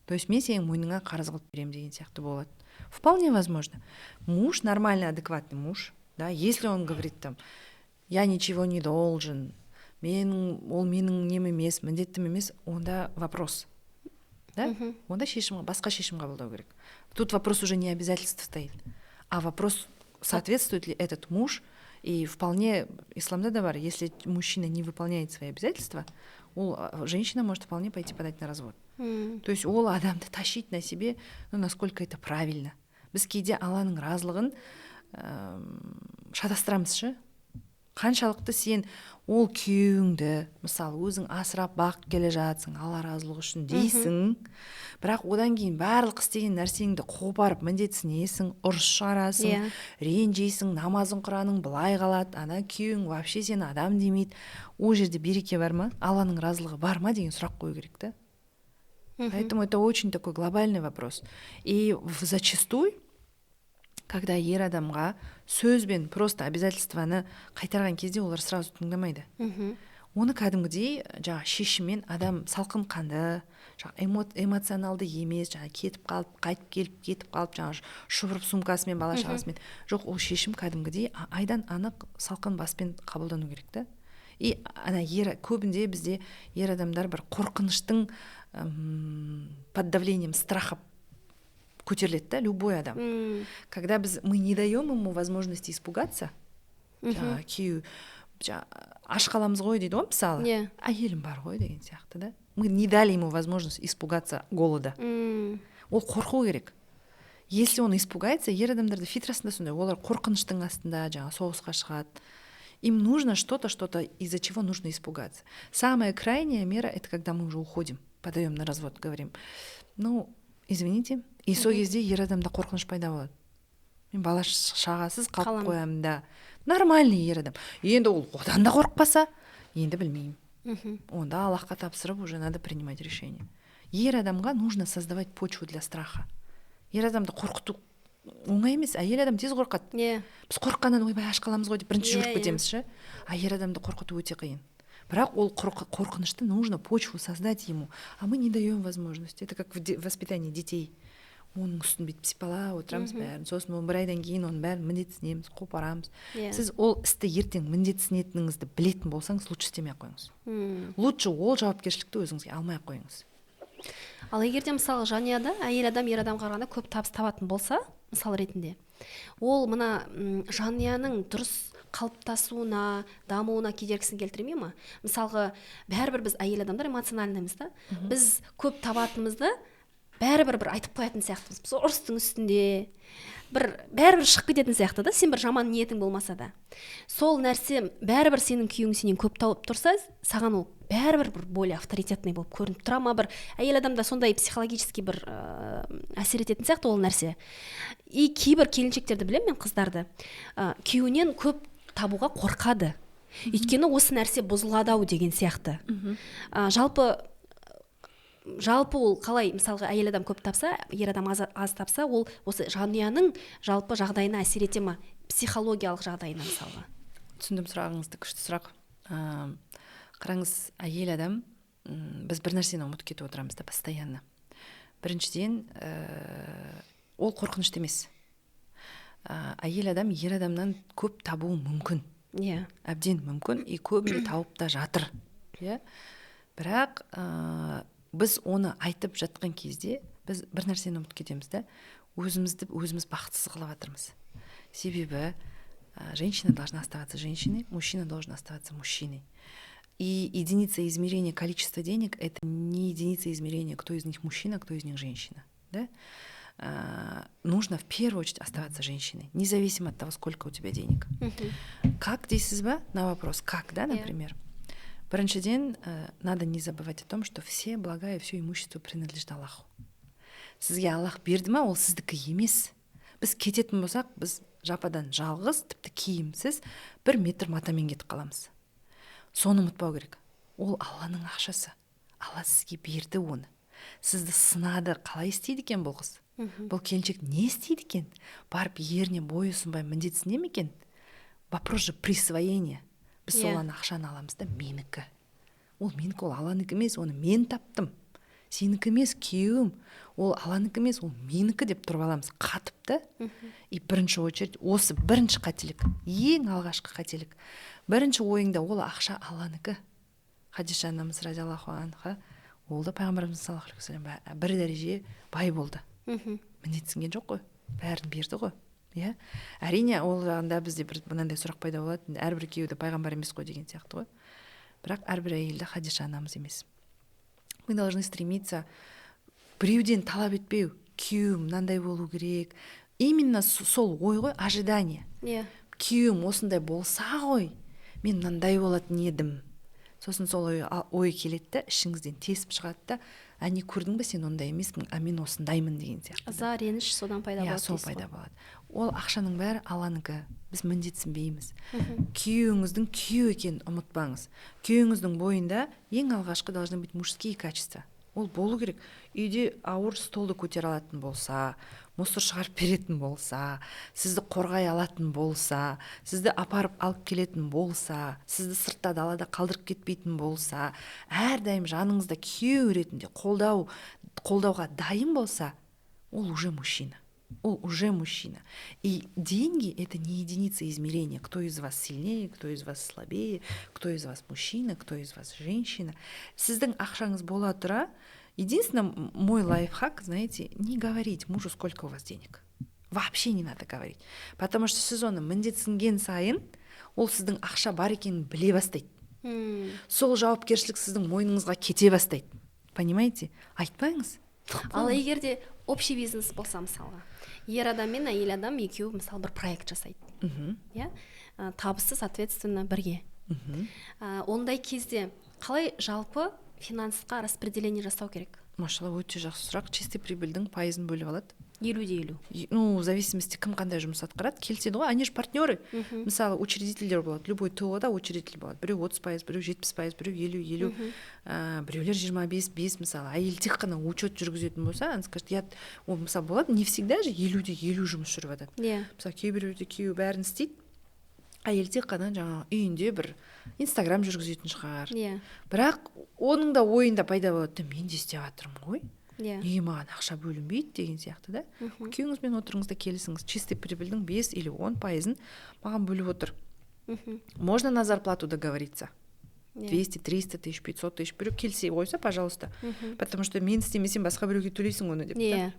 То есть мен сенің мойныңа қарыз қылып беремін деген сияқты болады. Вполне возможно, муж, нормальный, адекватный муж, да, если он говорит там: «Я ничего не должен», мен ол менің нем емес, міндетім емес, онда вопрос да. Онда шешім, басқа шешім қабылдау керек. Тут вопрос уже не обязательств стоит, а вопрос, соответствует ли этот муж. И вполне исламда да бар, если мужчина не выполняет свои обязательства, ол женщина может вполне пойти подать на развод. То есть ол адамды тащить на себе, ну, насколько это правильно? Біз кейде Алланың разылығын шатастырамыз ше. Қаншалықты сен ол күйеуіңді, мысалы, өзің асырап бағып келе жатсың, Алла разылығы үшін дейсің, бірақ одан кейін барлық істеген нәрсеңді қопарып міндетсінесің, ұрыс шығарасың, ренжисің, намазың, құраның былай қалады, ана күйеуің вообще сені адам демейді. Ол жерде береке бар ма, Алланың разылығы бар ма деген сұрақ қою керек та. Поэтому это очень такой глобальный вопрос. И зачастую, когда ер адамға сөзбен просто обязательствоны қайтарған кезде, олар сразу тыңдамайды. Оны кәдімгідей жаңағы шешіммен, адам салқын қанды, жаңағы эмоционалды емес, жаңағы кетіп қалып, қайтып келіп, кетіп қалып, жаңағы шұбырып сумкасымен, бала шағасымен жоқ, ол шешім кәдімгідей айдан анық салқын баспен қабылдану керек та. И ана ер, көбінде бізде ер адамдар бір қорқыныштың, под давлением страха Көтеріледі да любой адам. Когда біз, мы не даем ему возможности испугаться, жаңағы күйеу аш қаламыз ғой дейді ғой, мысалы, әйелім бар ғой деген сияқты да. Мы не дали ему возможность испугаться голода. Ол қорқу керек. Если он испугается, ер адамдарда фитрасында сондай, олар қорқыныштың астында жаңағы соғысқа шығады. Им нужно что-то, что-то, из-за чего нужно испугаться. Самая крайняя мера — это когда мы уже уходим, подаем на развод, говорим: «Ну, извините». И сол кезде ер адамда қорқыныш пайда болады: мен бала шағасыз қалып қоямын да. Нормальный ер адам енді ол одан да қорықпаса, енді білмеймін, онда Аллахқа тапсырып, уже надо принимать решение. Ер адамға нужно создавать почву для страха. Ер адамды қорқыту оңай емес, әйел адам тез қорқады. Біз қорыққаннан «ойбай, аш қаламыз ғой» деп бірінші жүгіріп кетеміз ше. А ер адамды қорқыту өте қиын, бірақ ол қорқынышты нужно почву создать ему, а мы не даем возможности. Это как в воспитании детей: оның үстін бүйтіп сипалап отырамыз бәрін, сосын оны бір айдан кейін оның бәрін міндетсінеміз, қопарамыз. Сіз ол істі ертең міндетсінетініңізді білетін болсаңыз, лучше істемей ақ қойыңыз. Лучше ол жауапкершілікті өзіңізге алмай ақ қойыңыз. Ал егер де, мысалы, жанұяда әйел адам ер адамға қарағанда көп табыс табатын болса, мысал ретінде, ол мына жанұяның дұрыс қалыптасуына, дамуына кедергісін келтірмей ма? Мысалға, бәрібір біз, әйел адамдар, эмоциональный мыз да. Біз көп табатынымызды бәрібір бір айтып қоятын сияқтымыз. Біз ұрыстың үстінде бір бәрібір шығып кететін сияқты да. Сен бір жаман ниетің болмаса да, сол нәрсе бәрібір, сенің күйеуің сенен көп тауып тұрса, саған ол бәрібір бір более авторитетный болып көрініп тұра ма? Бір әйел адамда сондай психологический бір әсер ететін сияқты ол нәрсе. И кейбір келіншектерді білемін мен, қыздарды, күйеуінен көп табуға қорқады, өйткені осы нәрсе бұзылады ау деген сияқты. Жалпы ол қалай? Мысалға, әйел адам көп тапса, ер адам аз тапса, ол осы жанұяның жалпы жағдайына әсер ете ма, психологиялық жағдайына, мысалға? Түсіндім сұрағыңызды, күшті сұрақ. Қараңыз, әйел адам, біз бір нәрсені ұмытып кетіп отырамыз да постоянно. Біріншіден, ол қорқынышты емес, әйел адам ер адамнан көп табуы мүмкін. Әбден мүмкін, и көбінде тауып та жатыр, иә. Бірақ біз оны айтып жатқан кезде біз бір нәрсені ұмытып кетеміз да, өзімізді өзіміз бақытсыз қылып жатырмыз. Себебі женщина должна оставаться женщиной, мужчина должен оставаться мужчиной. И единица измерения количества денег — это не единица измерения, кто из них мужчина, кто из них женщина, да? Нужно в первую очередь оставаться женщиной, независимо от того, сколько у тебя денег. Как дейсіз ба, на вопрос «как», да, например. Біріншіден, надо не забывать о том, что все блага и все имущество принадлежит Аллаху. Сізге Аллах берді ма, ол сіздікі емес. Біз кететін болсақ, біз жападан жалғыз, тіпті киімсіз, бір метр матамен кетіп қаламыз. Соны ұмытпау керек. Ол Алланың ақшасы, Алла сізге берді оны. Сізді сынады: қалай істейді екен бұл қыз, бұл келіншек не істейді екен, барып еріне бой ұсынбай міндетсіне ме екен? Вопрос же присвоения. Біз сол ана ақшаны аламыз да, менікі ол, менікі ол, Алланікі емес, оны мен таптым, сенікі емес, күйеуім, ол Алланікі емес, ол менікі деп тұрып аламыз қатып та. И бірінші очередь осы бірінші қателік, ең алғашқы қателік. Бірінші ойыңда ол ақша Алланікі. Хадиша анамыз разиаллаху анха, ол да пайғамбарымыз саллаллаху алейхи уассалам бір дәреже бай болды. Міндетсінген жоқ қой, бәрін берді ғой, иә. Әрине, ол жағында бізде бір мынандай сұрақ пайда болады: әрбір күйеу де пайғамбар емес қой деген сияқты ғой. Бірақ әрбір әйел де Хадиша анамыз емес. Мы должны стремиться біреуден талап етпеу: күйеуім мынандай болу керек. Именно сол ой ғой, ожидание. Күйеуім осындай болса ғой, мен мынандай болатын едім. Сосын сол ой келеді да, ішіңізден тесіп шығады да: әне, көрдің бе, сен ондай емеспін, а мен осындаймын деген сияқты. Ыза, реніш содан пайда болады. Сол пайда болады. Ол ақшаның бәрі Алланікі, біз міндетсінбейміз. Күйеуіңіздің күйеу екенін ұмытпаңыз. Күйеуіңіздің бойында ең алғашқы должны быть мужские качества. Ол болу керек. Үйде ауыр столды көтере алатын болса, мусор шығарып беретін болса, сізді қорғай алатын болса, сізді апарып алып келетін болса, сізді сыртта далада қалдырып кетпейтін болса, әрдайым жаныңызда күйеу ретінде қолдауға дайын болса, ол уже мужчина. Ол уже мужчина. И деньги — это не единица измерения, кто из вас сильнее, кто из вас слабее, кто из вас мужчина, кто из вас женщина. Сіздің ақшаңыз бола тұра Единственное, мой лайфхак, знаете, не говорить мужу, сколько у вас денег. Вообще не надо говорить, потому что сіз оны міндетсінген сайын, ол сіздің ақша бар екенін біле бастайды. Сол жауапкершілік сіздің мойныңызға кете бастайды, понимаете? Айтпаңыз. Ал егер де общий бизнес болса, мысалға, ер адам мен әйел адам екеуі, мысалы, бір проект жасайды, иә, табысы, соответственно, бірге. Ондай кезде қалай жалпы финансқа распределение жасау керек? Машалла, өте жақсы сұрақ. Чистый прибыльдің пайызын бөліп алады. 50 де 50. Ну, в зависимости, кім қандай жұмыс атқарады, келіседі ғой, они же партнеры. Мысалы, учредительдер болады, любой ТОО да учредитель болады: біреу 30%, біреу 70%, біреу 50-50, біреулер 25-5. Мысалы, әйел тек қана учет жүргізетін болса, она скажет: «Я». Ол, мысалы, болады, не всегда же 50 де 50 жұмыс жүріп жатады. Мысалы, кейбіреуде күйеуі бәрін істейді, әйел тек қана жаңағы үйінде бір Инстаграм жүргізетін шығар. Бірақ оның да ойында пайда болады: «Мен де істеп жатырмын ғой, неге маған ақша бөлінбейді?» деген сияқты да. Күйеуіңізбен отырыңыз да, келісіңіз: чистый прибыльдің 5 или 10%-ын маған бөліп отыр. Можно на зарплату договориться. 200, 300 тысяч, 500 тысяч, біреу келісе қойса, пожалуйста. Потому что мен істемесем, басқа біреуге төлейсің оны деп та.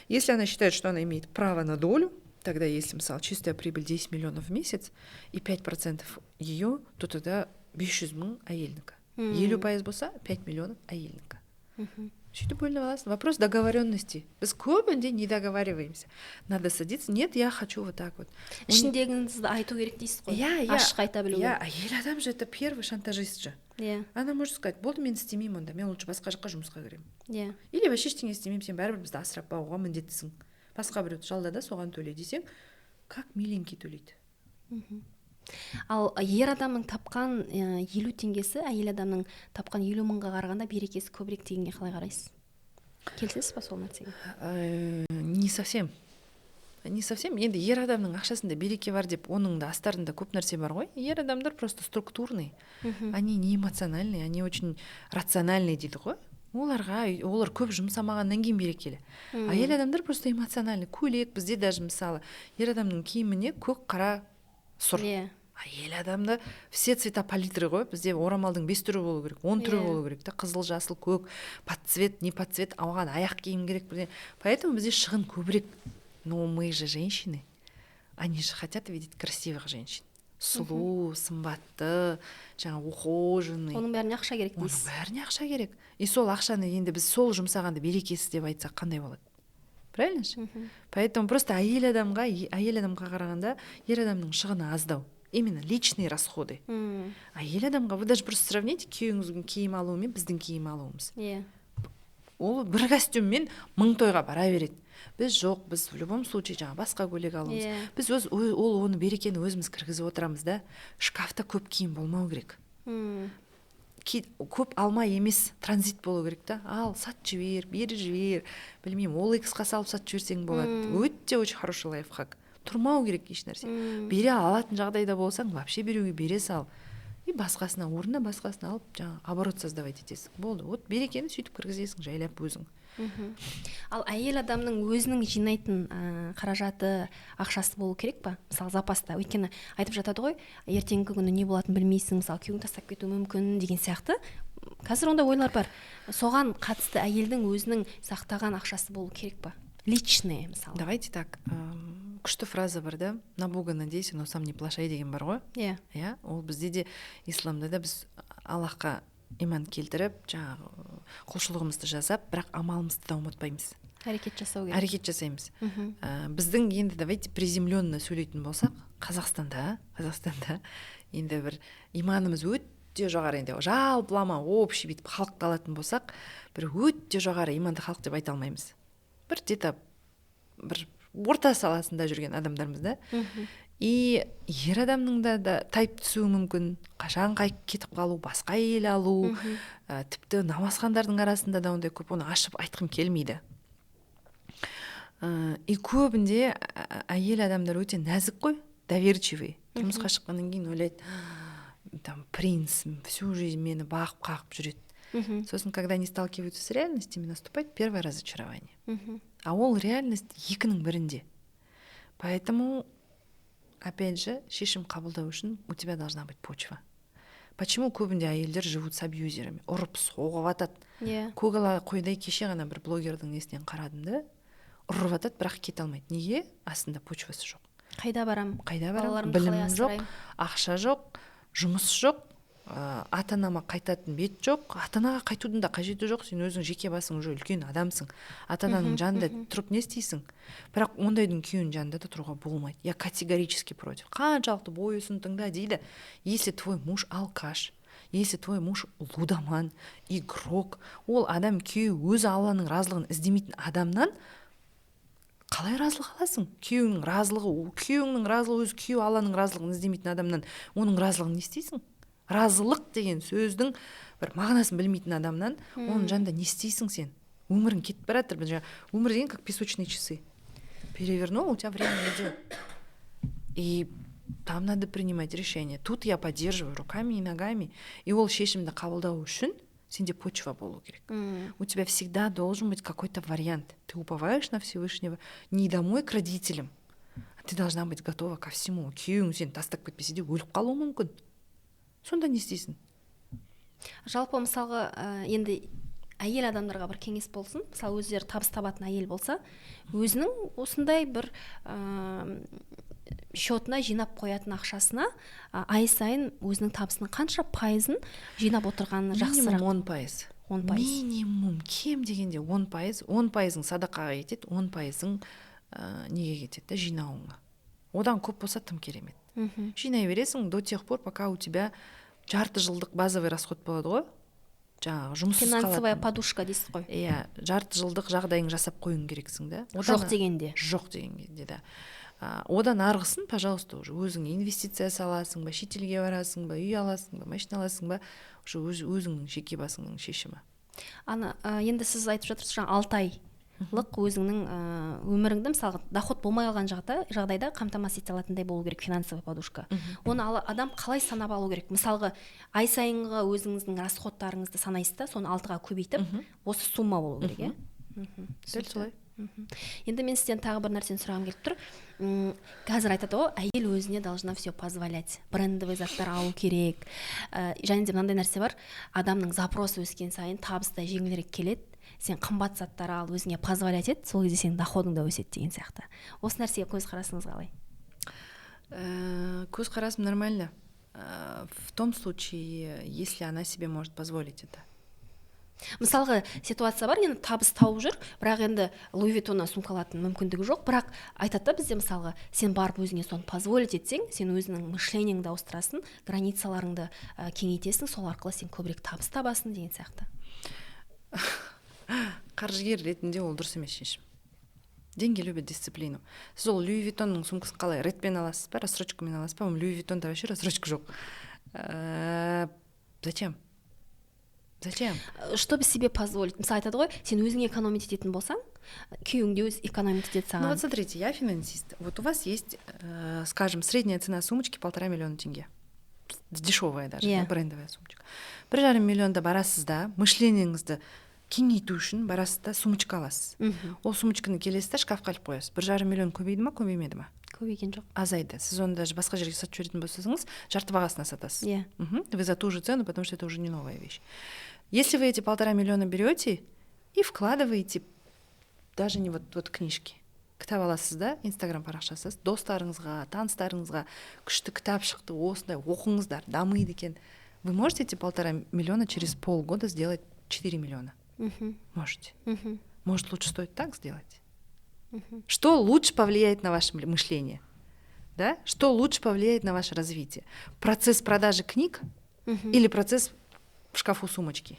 Если она считает, что она имеет право на долю, тогда, если, мысалы, чистая прибыль 10 миллионов в месяц и 5% ее, то тогда 500 мың әйелінікі. 50% болса, 5 миллионов әйелінікі. Сөйтіп бөлініп аласың. Вопрос договоренности. Біз көбінде не договариваемся. Надо садиться: «Нет, я хочу вот так вот». Ішіндегіңізді айту керек дейсіз ғой. Иә. Ашық айта білу Иә, керек. әйел адам же это первый шантажист же. Она может сказать: «Болды, мен істемеймін онда, мен лучше басқа жаққа жұмысқа кіремін или вообще ештеңе істемеймін, сен бәрібір бізді асырап бағуға міндеттісің, басқа біреуді жалда да, соған төле», — десең, как миленький төлейді. Ал ер адамның тапқан 50 теңгесі әйел адамның тапқан 50 мыңға қарағанда берекесі көбірек дегенге қалай қарайсыз? Келісесіз ба сол нәрсеге? Не совсем, не совсем. Енді ер адамның ақшасында береке бар деп, оның да астарында көп нәрсе бар ғой. Ер адамдар просто структурный, они не эмоциональный, они очень рациональный дейді ғой. Оларға, олар көп жұмсамағаннан кейін берекелі. Әйел адамдар просто эмоциональный. Көйлек бізде даже, мысалы, ер адамның киіміне көк, қара, сұр. Әйел адамда все цвета палитры ғой. Бізде орамалдың бес түрі болу керек, 10 түрі болу керек та: қызыл, жасыл, көк, под цвет, не под цвет, оған аяқ киім керек бірдеңе. Поэтому бізде шығын көбірек. Но мы же женщины, они же хотят видеть красивых женщин, сұлу, сымбатты, жаңа ухоженный. Оның бәріне ақша керек Оның дейсіз. бәріне ақша керек. И сол ақшаны енді біз сол жұмсағанды берекесіз деп айтсақ, қандай болады? Правильно же? Поэтому просто әйел адамға қарағанда ер адамның шығыны аздау, именно личные расходы. Әйел адамға, вы даже просто сравните күйеуіңіздің киім алуы мен біздің киім алуымыз. Ол бір костюммен мың тойға бара береді. Біз жоқ, біз в любом случае жаңағы басқа көйлек алуымыз. Біз өз ол оны, берекені өзіміз кіргізіп отырамыз да. Шкафта көп киім болмау керек. Көп алма емес, транзит болу керек та. Ал сатып жібер, беріп жібер, білмеймін, OLX-қа салып сатып жіберсең болады. Өте очень хороший лайфхак. Тұрмау керек еш нәрсе. Бере алатын жағдайда болсаң, вообще беруге бере сал и басқасына, орнына басқасын алып, жаңағы оборот создавать етесің, болды. Вот берекені сөйтіп кіргізесің жайлап өзің. Ал әйел адамның өзінің жинайтын қаражаты, ақшасы болу керек па, мысалы, запаста? Өйткені айтып жатады ғой, ертеңгі күні не болатынын білмейсің, мысалы, күйеуің тастап кетуі мүмкін деген сияқты. Қазір ондай ойлар бар. Соған қатысты әйелдің өзінің сақтаған ақшасы болу керек па, личный, мысалы? Давайте так, күшті фраза бар да: «На Бога надейся, но сам не плошай» деген бар ғой. Иә, ол бізде де, исламда да біз Аллахқа иман келтіріп, жаңағы құлшылығымызды жасап, бірақ амалымызды да ұмытпаймыз. Әрекет жасау керек. Әрекет жасаймыз. Біздің енді, давайте приземленно сөйлейтін болсақ, Қазақстанда енді бір иманымыз өте жоғары, енді жалпылама, общий бүйтіп халықты алатын болсақ, бір өте жоғары иманды халық деп айта алмаймыз. Бір где то бір орта саласында жүрген адамдармыз да. И ер адамның да тайып түсуі мүмкін, қашан қайтып кетіп қалу, басқа әйел алу. Тіпті намазхандардың арасында да ондай көп, оны ашып айтқым келмейді. И көбінде әйел адамдар өте нәзік қой, доверчивый. Тұрмысқа шыққаннан кейін ойлайды: там принц всю жизнь мені бағып қағып жүреді. Сосын, когда они сталкиваются с реальностями, наступает первое разочарование. А ол реальность екінің бірінде. Поэтому, опять же, шешім қабылдау үшін у тебя должна быть почва. Почему көбінде әйелдер живут с абьюзерами, ұрып соғып жатады? Иә. Көгала қойдай. Кеше ғана бір блогердің несінен қарадым да, ұрып жатады, бірақ кете алмайды. Неге? Астында почвасы жоқ. Қайда барам? Қайда барамын? Балаларымды қалай Білімім жоқ, асыраймын? ақша жоқ, жұмыс жоқ, ата анама қайтатын бет жоқ. Ата анаға қайтудың да қажеті жоқ, сен өзің жеке басың, уже үлкен адамсың. Ата ананың жанында тұрып не істейсің? Бірақ ондайдың күйеуінің жанында да тұруға болмайды. Я категорически против. Қаншалықты бойысын тыңда дейді, если твой муж алкаш, если твой муж лудоман, игрок, ол адам, күйеуі өзі Алланың разылығын іздемейтін адамнан қалай разылық аласың? Күйеуіңнің разылығы, күйеуіңнің разылығы өзі, күйеуі Алланың разылығын іздемейтін адамнан оның разылығын не істейсің? Разылық деген сөздің бір мағынасын білмейтін адамнан, оның жанында не істейсің сен? Өмірің кетіп бара жатыр. Бір жаңа өмір деген как песочные часы: перевернул, у тебя время идет, и там надо принимать решение. Тут я поддерживаю руками и ногами. И ол шешімді қабылдау үшін сенде почва болу керек. У тебя всегда должен быть какой-то вариант. Ты уповаешь на Всевышнего, не домой к родителям, а ты должна быть готова ко всему. Күйеуің сені тастап кетпесе де, өліп қалуы мүмкін. Сонда не істейсің? Жалпы, мысалға, енді әйел адамдарға бір кеңес болсын. Мысалы, өздері табыс табатын әйел болса, өзінің осындай бір счетына жинап қоятын ақшасына ай сайын өзінің табысының қанша пайызын жинап отырғаны жақсырақ? Минимум 10%. 10%. Минимум, кем дегенде 10%. 10%-ың садақаға кетеді, 10%-ың неге кетеді да, жинауыңа. Одан көп болса, тым керемет. Жинай бересің до тех пор, пока у тебя жарты жылдық базовый расход болады ғой, жаңағы жұмыссыз Финансовая қалатын. подушка дейсіз ғой. Иә, жарты жылдық жағдайың жасап қоюың керексің да. Жоқ дегенде. Жоқ дегенде да. Одан арғысын, пожалуйста, уже өзің инвестиция саласың ба, шетелге барасың ба, үй аласың ба, машина аласың ба, уже өзіңнің жеке басыңның шешімі. Ана енді сіз айтып жатырсыз, жаңа 6 айлық өзіңнің өміріңді, мысалға, доход болмай қалған жағдайда қамтамасыз ете алатындай болу керек финансовый подушка. Оны адам қалай санап алу керек? Мысалға, ай сайынғы өзіңіздің расходтарыңызды санайсыз да, соны алтыға көбейтіп, осы сумма болу керек, иә? Дәл солай. Енді мен сізден тағы бір нәрсені сұрағым келіп тұр. Қазір айтады ғой, әйел өзіне должна все позволять, брендовый заттар алу керек. Және де мынандай нәрсе бар: адамның запросы өскен сайын табыс та жеңілірек келеді, сен қымбат заттар ал, өзіңе позволять ет, сол кезде сенің доходың да өседі деген сияқты. Осы нәрсеге көзқарасыңыз қалай? Көзқарасым нормально. В том случае, если она себе может позволить это. Мысалға, ситуация бар, енді табыс тауып жүр, бірақ енді Луи Виттоннан сумка алатын мүмкіндігі жоқ, бірақ айтады да бізде, мысалға, сен барып өзіңе соны позволить етсең, сен өзіңнің мышлениеңді ауыстырасың, границаларыңды кеңейтесің, сол арқылы сен көбірек табыс табасың деген сияқты. Қаржыгер ретінде ол дұрыс емес шешім. Деньги любят дисциплину. Сіз ол Луи Виттонның сумкасын қалай, ретпен аласыз ба, рассрочкамен аласыз ба? Луи Виттонда вообще рассрочка жоқ. Зачем, зачем? Чтобы себе позволить. Мысалы, айтады ғой, сен өзің экономить ететін болсаң, күйеуің де өзі экономить етеді саған. Ну вот смотрите, я финансист. Вот у вас есть, скажем, средняя цена сумочки 1,5 миллиона тенге, дешевая даже, да, брендовая сумочка. 1,5 миллионда барасыз да, мышлениеңізді кеңейту үшін барасыз да, сумочка аласыз. Ол сумочканы келесіз да, шкафқа іліп қоясыз. 1,5 миллион көбейді ма, көбеймеді ма? Көбейген жоқ. Азайды. Сіз оны даже басқа жерге сатып жіберетін болсаңыз, жарты бағасына сатасыз. Иә. Вы за ту же цену, потому что это уже не новая вещь. Если вы эти 1,5 миллиона берете и вкладываете, даже не вот, вот книжки, кітап аласыз да, Инстаграм парақшасы, достарыңызға, таныстарыңызға: «Күшті кітап шықты осындай, оқыңыздар, дамиды екен». Вы можете эти 1,5 миллиона через полгода сделать 4 миллиона? Можете. Может, лучше стоит так сделать? Что лучше повлияет на ваше мышление, да? Что лучше повлияет на ваше развитие: процесс продажи книг или процесс в шкафу сумочки?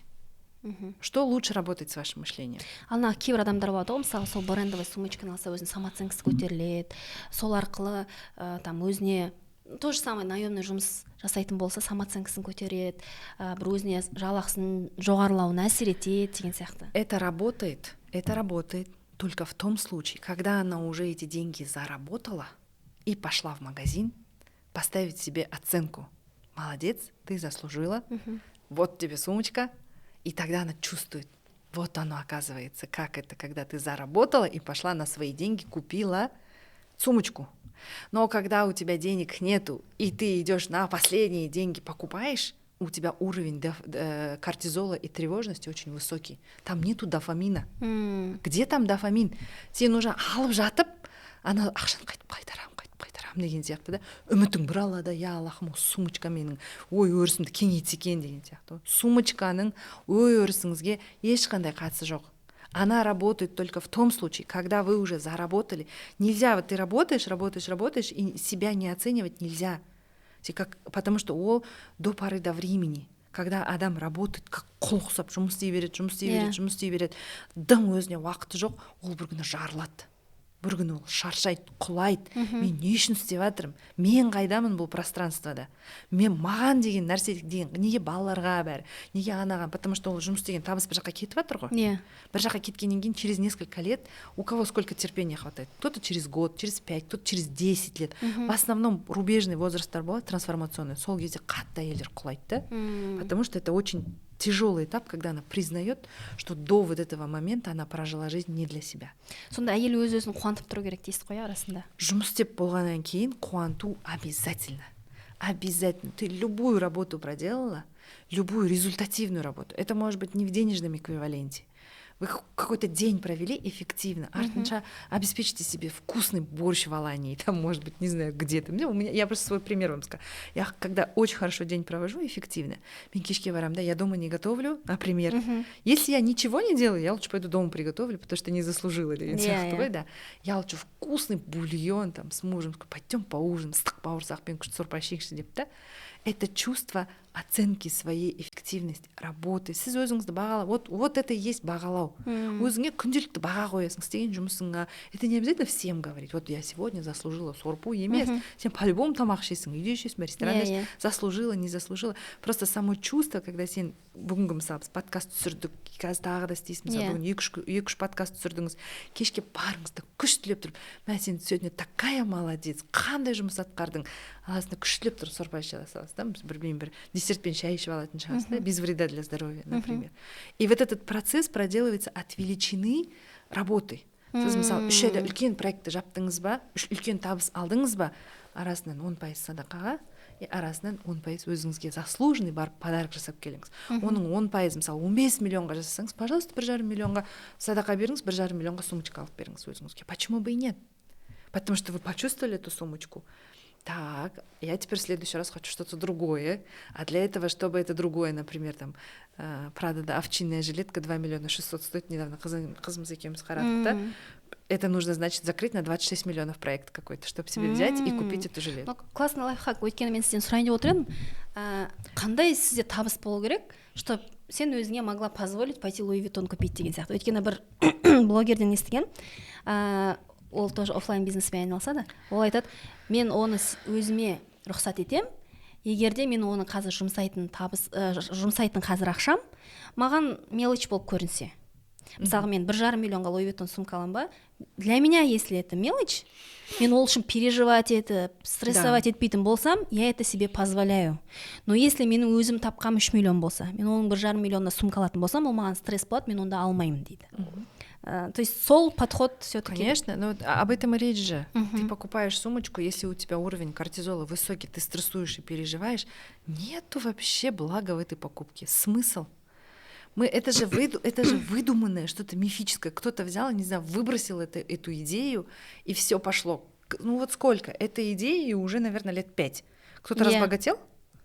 Что лучше работает с вашим мышлением? Ал мына кейбір адамдар болады ғой, мысалы, сол брендовый сумочканы алса, өзінің самооценкасы көтеріледі, сол арқылы там өзіне то же самое наемный жұмыс жасайтын болса, самооценкасын көтереді, бір өзіне жалақысының жоғарылауына әсер етеді деген сияқты. Это работает только в том случае, когда она уже эти деньги заработала и пошла в магазин поставить себе оценку: молодец, ты заслужила, вот тебе сумочка. И тогда она чувствует: вот оно, оказывается, как это, когда ты заработала и пошла на свои деньги, купила сумочку. Но когда у тебя денег нету, и ты идешь на последние деньги покупаешь, У тебя уровень кортизола и тревожности очень высокий. Там нету дофамина. Где там дофамин? Сен уже алып жатып, ана ақшаны қайтып қайтарамын, қайтып қайтарамын деген сияқты да. Үмітің бір Аллада: «Я Аллахым, осы сумочка менің ой өрісімді кеңейтсе екен» деген сияқты. Сумочканың ой өрісіңізге ешқандай қатысы жоқ. Она работает только в том случае, когда вы уже заработали. Нельзя, вот ты работаешь, работаешь, работаешь, и себя не оценивать нельзя. Как, потому что ол до поры до времени, когда адам работает, как құл құсап жұмыс істей береді, жұмыс істей береді, жұмыс істей береді, дым өзіне уақыты жоқ, ол бір күні жарылады, бір күні ол шаршайды, құлайды. Мен не үшін істеп жатырмын, мен қайдамын бұл пространствода, мен маған деген нәрсе деген неге, балаларға бәрі неге, анаған? Потому что ол жұмыс істеген табыс бір жаққа кетіп жатыр ғой. Бір жаққа кеткеннен кейін через несколько лет, у кого сколько терпения хватает, кто-то через год, через 5, кто-то через 10 лет, в основном рубежный возрасттар болады, трансформационный, сол кезде қатты әйелдер құлайды да, потому что это очень тяжелый этап, когда она признает, что до вот этого момента она прожила жизнь не для себя. Сонда әйел өз өзін қуантып тұру керек дейсіз ғой, арасында? Жұмыс істеп болғаннан кейін қуанту обязательно. Обязательно. Ты любую работу проделала, любую результативную работу. Это может быть не в денежном эквиваленте. Вы какой-то день провели эффективно, артынша обеспечьте себе вкусный борщ в Алании, там, может быть, не знаю, где-то. У меня, я просто свой пример вам скажу. Я когда очень хорошо день провожу, эффективно, мен кешке барам, да, я дома не готовлю, например. Если я ничего не делаю, я лучше пойду дома приготовлю, потому что не заслужила деген сияқты ғой, да. Я лучше вкусный бульон там с мужем, пойдем поужинаем, ыстық бауырсақпен күшті сорпа ішейікші деп та. Это чувство оценки своей эффективности работы. Сіз өзіңізді бағалау, вот это и есть бағалау. Өзіңе күнделікті баға қоясың істеген жұмысыңа. Это не обязательно всем говорить: «Вот я сегодня заслужила сорпу» емес. Сен по-любому тамақ ішесің, үйде ішесің бе, ресторанда, yeah, yeah. заслужила, не заслужила. Просто само чувство, когда сен бүгінгі, мысалы, біз подкаст түсірдік, қазір тағы да істейсің, мысалы, бүгін екі үш подкаст түсірдіңіз, кешке барыңыз да күштілеп тұрып: «Мә, сен сегодня такая молодец, қандай жұмыс атқардың», аласың да күштілеп тұрып сорпа іше саласыз да, бір, білмеймін, бір десертпен шай ішіп алатын шығарсыз да, без вреда для здоровья, например. И вот этот процесс проделывается от величины работы. Сіз, мысалы, 3 айда үлкен проектті жаптыңыз ба, үш үлкен табыс алдыңыз ба, арасынан 10% садақаға и арасынан 10% өзіңізге заслуженный барып подарок жасап келіңіз. Оның 10%, мысалы, 15 миллионға жасасаңыз, пожалуйста, 1,5 миллионға садақа беріңіз, 1,5 миллионға сумочка алып беріңіз өзіңізге. Почему бы и нет? Потому что вы почувствовали эту сумочку: так, я теперь в следующий раз хочу что-то другое. А для этого, чтобы это другое, например, там, Прадада овчинная жилетка 2 миллиона 600 стоит, недавно қызымыз екеуміз қарадық та, это нужно, значит, закрыть на 26 миллионов проект какой-то, чтобы себе взять и купить эту жилетку. Ну, классный лайфхак, өйткені мен сізден сұрайын деп отыр едім, қандай сізде табыс болу керек, чтобы сен өзіңе могла позволить пойти Луи Виттон купить деген сияқты. Өйткені бір блогерден естіген, ол тоже оффлайн бизнеспен айналысады, ол айтады: «Мен оны өзіме рұқсат етем, егер де мен оны қазір жұмсайтын табыс, жұмсайтын қазір ақшам маған мелочь болып көрінсе». Мысалы, мен 1,5 миллионға Луи Виттон сумка аламын ба, для меня если это мелочь, мен ол үшін переживать етіп, стрессовать етпейтін болсам, я это себе позволяю. Но если менің өзім тапқаным 3 миллион болса, мен оның 1,5 миллионына сумка алатын болсам, ол маған стресс болады, мен онда алмаймын дейді. То есть сол подход все-таки. Конечно, но об этом и речь же. Ты покупаешь сумочку, если у тебя уровень кортизола высокий, ты стрессуешь и переживаешь, нету вообще блага в этой покупке. Смысл? Это же выдуманное что-то мифическое. Кто-то взял, не знаю, выбросил эту идею, и все пошло. Ну вот сколько? Этой идеи уже, наверное, лет 5. Кто-то разбогател?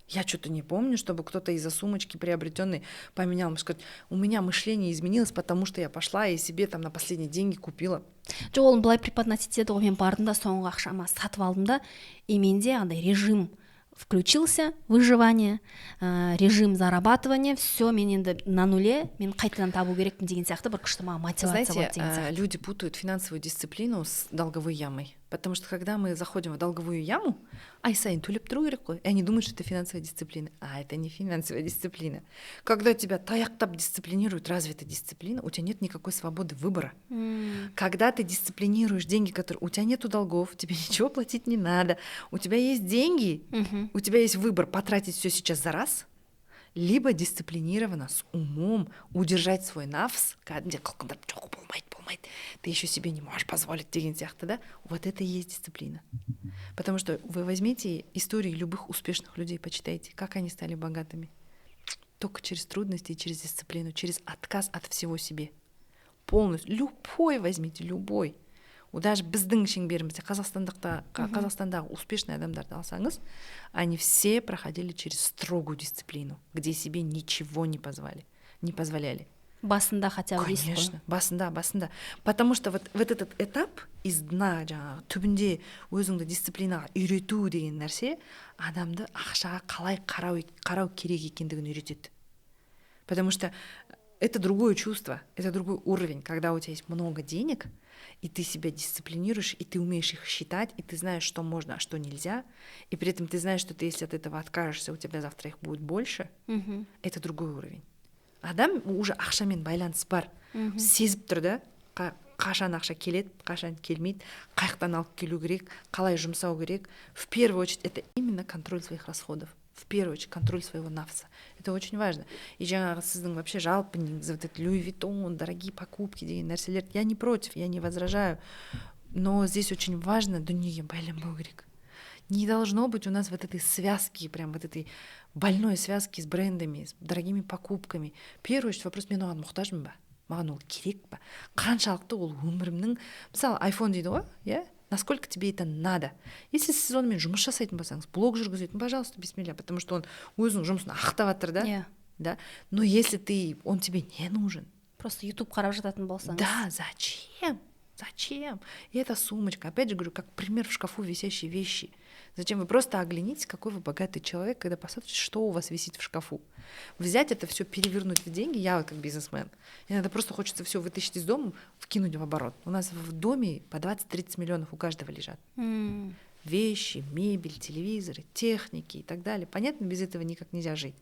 Я что-то не помню, чтобы кто-то из-за сумочки приобретенной поменял. Можно сказать: «У меня мышление изменилось, потому что я пошла и себе там на последние деньги купила». Жоқ, оны былай преподносить етеді ғой: мен бардым да, соңғы ақшама сатып алдым да, и менде андай режим включился выживание, режим зарабатывания, все, мен енді на нуле, мен қайтадан табу керекпін деген сияқты бір күшті маған мотивация. Знаете, болады деген сияқты. Люди путают финансовую дисциплину с долговой ямой. Потому что когда мы заходим в долговую яму, ай сайын төлеп тұру керек қой, и они думают, что это финансовая дисциплина. А это не финансовая дисциплина. Когда тебя таяқтап дисциплинируют, разве это дисциплина? У тебя нет никакой свободы выбора. Когда ты дисциплинируешь деньги, которые... У тебя нету долгов, тебе ничего платить не надо, у тебя есть деньги, у тебя есть выбор потратить все сейчас за раз, либо дисциплинированно, с умом удержать свой нафс, кәдімгідей қылқындырып: «Жоқ, болмайды, болмайды, ты еще себе не можешь позволить» деген сияқты да. Вот это и есть дисциплина. Потому что вы возьмите истории любых успешных людей, почитайте, как они стали богатыми. Только через трудности и через дисциплину, через отказ от всего себе. Полностью. Любой возьмите, любой. Даже біздің шеңберімізде Қазақстандағы успешный адамдарды алсаңыз, они все проходили через строгую дисциплину, где себе ничего не позволяли. Басында хотя бы. Конечно, басында, басында. Потому что вот этот этап из дна, жаңағы түбінде өзіңді дисциплинаға үйрету деген нәрсе адамды ақшаға қалай қарау керек екендігін үйретеді. Потому что это другое чувство, это другой уровень, когда у тебя есть много денег, и ты себя дисциплинируешь, и ты умеешь их считать, и ты знаешь, что можно, а что нельзя, и при этом ты знаешь, что ты, если от этого откажешься, у тебя завтра их будет больше. Это другой уровень. Адам уже ақшамен байланыс бар, сезіп тұр да, қашан ақша келеді, қашан келмейді, қай алып келу керек, қалай жұмсау керек. В первую очередь это именно контроль своих расходов, в первую очередь контроль своего нафса, это очень важно. И жаңағы сіздің вообще жалпы негізі вот этот Луи Виттон, дорогие покупки деген нәрселер, я не против, я не возражаю, но здесь очень важно: дүниеге байланбау керек. Не должно быть у нас вот этой связки, прям вот этой больной связки с брендами, с дорогими покупками. Первый очередь вопрос: мен оған мұқтажмын ба, маған ол керек па, қаншалықты ол өмірімнің, мысалы, айфон дейді ғой, иә, насколько тебе это надо? Если сіз онымен жұмыс жасайтын болсаңыз, блог жүргізетін, пожалуйста, бисмилля, потому что он өзінің жұмысын ақтап жатыр да. Да, но если ты он тебе не нужен, просто Ютуб қарап жататын болсаңыз, да, зачем? Зачем? И эта сумочка, опять же говорю, как пример, в шкафу висящие вещи. Зачем? Вы просто оглянитесь, какой вы богатый человек, когда посмотрите, что у вас висит в шкафу. Взять это все, перевернуть в деньги, я вот как бизнесмен, иногда просто хочется все вытащить из дома, вкинуть в оборот. У нас в доме по 20-30 миллионов у каждого лежат. Вещи, мебель, телевизоры, техники и так далее. Понятно, без этого никак нельзя жить.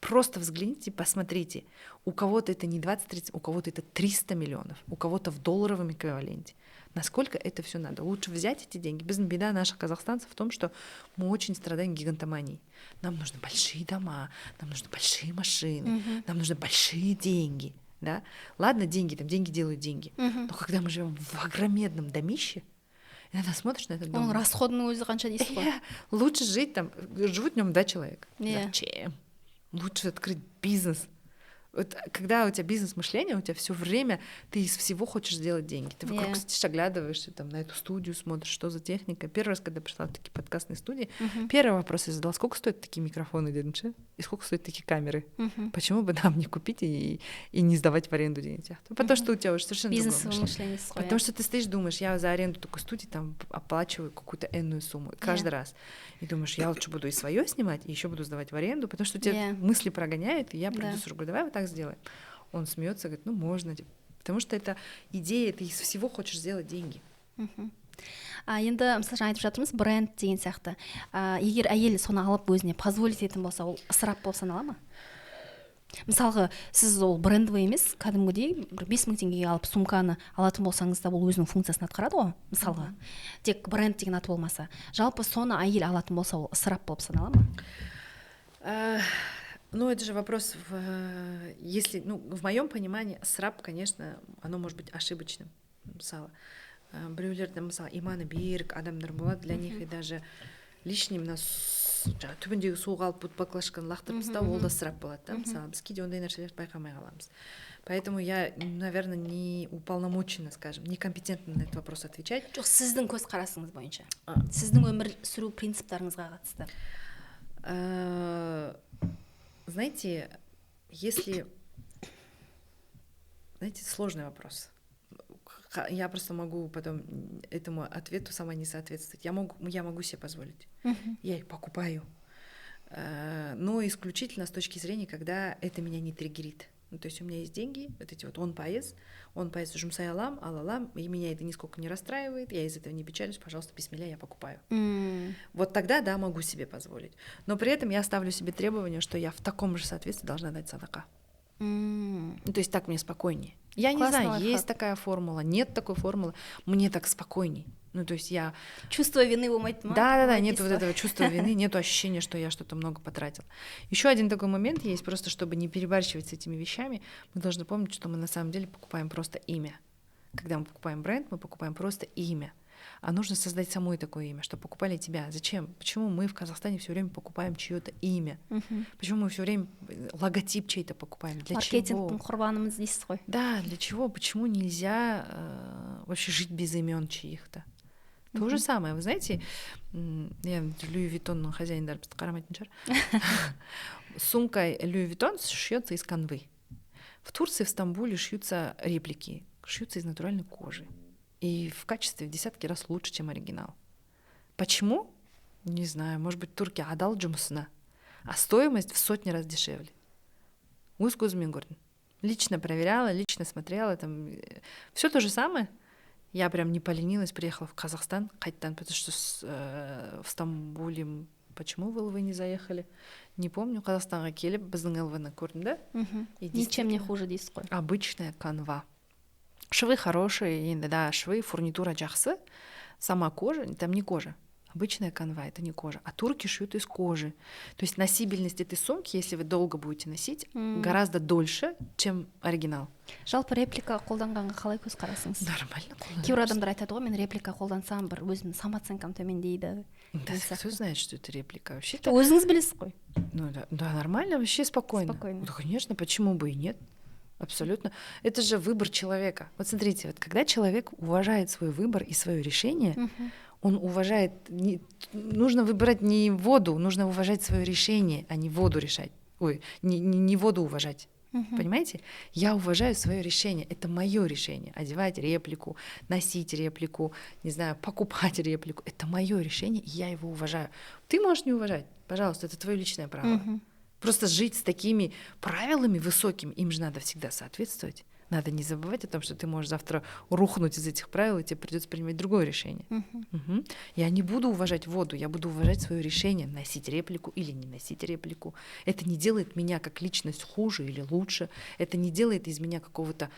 Просто взгляните, посмотрите. У кого-то это не 20-30, у кого-то это 300 миллионов, у кого-то в долларовом эквиваленте. Насколько это все надо? Лучше взять эти деньги. Біздің беда наших казахстанцев в том, что мы очень страдаем гигантоманией. Нам нужны большие дома, нам нужны большие машины, нам нужны большие деньги. Да? Ладно, деньги, там деньги делают деньги. Но когда мы живем в огромедном домище, иногда смотришь на этот дом. Оның расходының өзі қанша дейсіз ғой. Иә, лучше жить там, живут в нем два человека. Иә. Зачем? Лучше открыть бизнес. Вот когда у тебя бизнес-мышление, у тебя все время ты из всего хочешь сделать деньги. Ты вокруг сидишь, оглядываешься, там, на эту студию смотришь, что за техника. Первый раз, когда пришла в такие подкастные студии, первый вопрос я задала: сколько стоят такие микрофоны, дедімші? И сколько стоят такие камеры? Почему бы нам не купить и не сдавать в аренду деген сияқты? Потому что у тебя уже совершенно другое бизнес мышление. Мышление сіз ғой. Потому что ты стоишь, думаешь, я за аренду такой студии там оплачиваю какую-то энную сумму каждый раз. И думаешь, я лучше буду и свое снимать, и еще буду сдавать в аренду, потому что у тебя мысли прогоняют, и я продюсеру говорю: давай вот так сделаем. Он смеется, говорит: ну можно, типа. Потому что это идея, ты из всего хочешь сделать деньги. А енді мысалы, жаңа айтып жатырмыз бренд деген сияқты, егер әйел соны алып өзіне позволить ететін болса, ол ысырап болып санала ма? Мысалға, сіз ол брендовый емес, кәдімгідей бір 5000 теңгеге алып сумканы алатын болсаңыз да, ол өзінің функциясын атқарады ғой, мысалға, тек бренд деген аты болмаса. Жалпы соны әйел алатын болса, ол ысырап болып санала ма? Ну, это же вопрос, если, ну, в моем понимании, ысырап, конечно, оно может быть ошибочным. Мысалы, біреулерді, мысалы, иманы берік адамдар болады, для них и даже лишний мына жаңағы түбіндегі суға алып баклажканы лақтырып тастау, ол да ысырап болады да. Мысалы, біз кейде ондай нәрселерді байқамай қаламыз. Поэтому я, наверное, не уполномочена, скажем, некомпетентна на этот вопрос отвечать. Жоқ, сіздің көзқарасыңыз бойынша, сіздің өмір сүру принциптарыңызға қатысты. Знаете, если... Знаете, сложный вопрос. Я просто могу потом этому ответу сама не соответствовать. Я могу себе позволить. Я их покупаю. Но исключительно с точки зрения, когда это меня не триггерит. Ну, то есть у меня есть деньги, вот эти вот 10%, 10% жұмсай алам, ала алам, и меня это нисколько не расстраивает, я из этого не печалюсь, пожалуйста, бисмилля, я покупаю. Вот тогда, да, могу себе позволить. Но при этом я ставлю себе требование, что я в таком же соответствии должна дать садака. Ну, то есть так мне спокойнее. Я не Классный знаю, лайфхак. есть такая формула, нет такой формулы, мне так спокойней. Ну, то есть я... Чувство вины болмайды ма? Да-да-да, Болмайды нет вот дейсіз ғой. Этого чувства вины, нету ощущения, что я что-то много потратила. Еще один такой момент есть, просто чтобы не перебарщивать с этими вещами, мы должны помнить, что мы на самом деле покупаем просто имя. Когда мы покупаем бренд, мы покупаем просто имя. А нужно создать самой такое имя, чтобы покупали тебя. Зачем? Почему мы в Казахстане все время покупаем чье-то имя? Почему мы все время логотип чей-то покупаем? Для чего? Маркетингтің құрбанымыз дейсіз ғой. Да, для чего? Почему нельзя вообще жить без имен чьих-то? То же самое, вы знаете, я Луи Виттонның хозяиндары бізді қарамайтын шығар. Сумка Луи Виттон шьется из канвы. В Турции, в Стамбуле шьются реплики, шьются из натуральной кожи. И в качестве в десятки раз лучше, чем оригинал. Почему? Не знаю, может быть, турки адал жұмысына. А стоимость в сотни раз дешевле. Өз көзіммен көрдім. Лично проверяла, лично смотрела. Там все то же самое. Я прям не поленилась, приехала в Казахстан, қайттан, потому что в Стамбуле почему в ЛВ не заехали, не помню. Қазақстанға келіп, біздің ЛВ-ны көрдім да. И ничем не хуже дейсіз ғой. Обычная канва. Швы хорошие, енді да, швы, фурнитура жақсы. Сама кожа, там не кожа. Обычная канва — это не кожа. А турки шьют из кожи. То есть носибельность этой сумки, если вы долго будете носить, гораздо дольше, чем оригинал. Жалпы реплика қолданғанға қалай көзқарасыңыз? Нормально. Кейбір адамдар айтады ғой, мен реплика қолдансам, бір өзімнің самооценкам төмендейді. Да, кто знает, что это реплика вообще? Өзіңіз білесіз ғой. Ну да, нормально, вообще спокойно. Спокойно. Да, конечно, почему бы и нет? Абсолютно. Это же выбор человека. Вот смотрите, вот когда человек уважает свой выбор и свое решение, он уважает. Не, нужно выбирать не воду, нужно уважать свое решение, а не воду решать. Ой, не воду уважать. Понимаете? Я уважаю свое решение. Это мое решение. Одевать реплику, носить реплику, не знаю, покупать реплику. Это мое решение, и я его уважаю. Ты можешь не уважать. Пожалуйста, это твое личное право. Просто жить с такими правилами высокими, им же надо всегда соответствовать. Надо не забывать о том, что ты можешь завтра рухнуть из этих правил, и тебе придется принимать другое решение. Угу. Я не буду уважать воду, я буду уважать свое решение, носить реплику или не носить реплику. Это не делает меня как личность хуже или лучше, это не делает из меня какого-то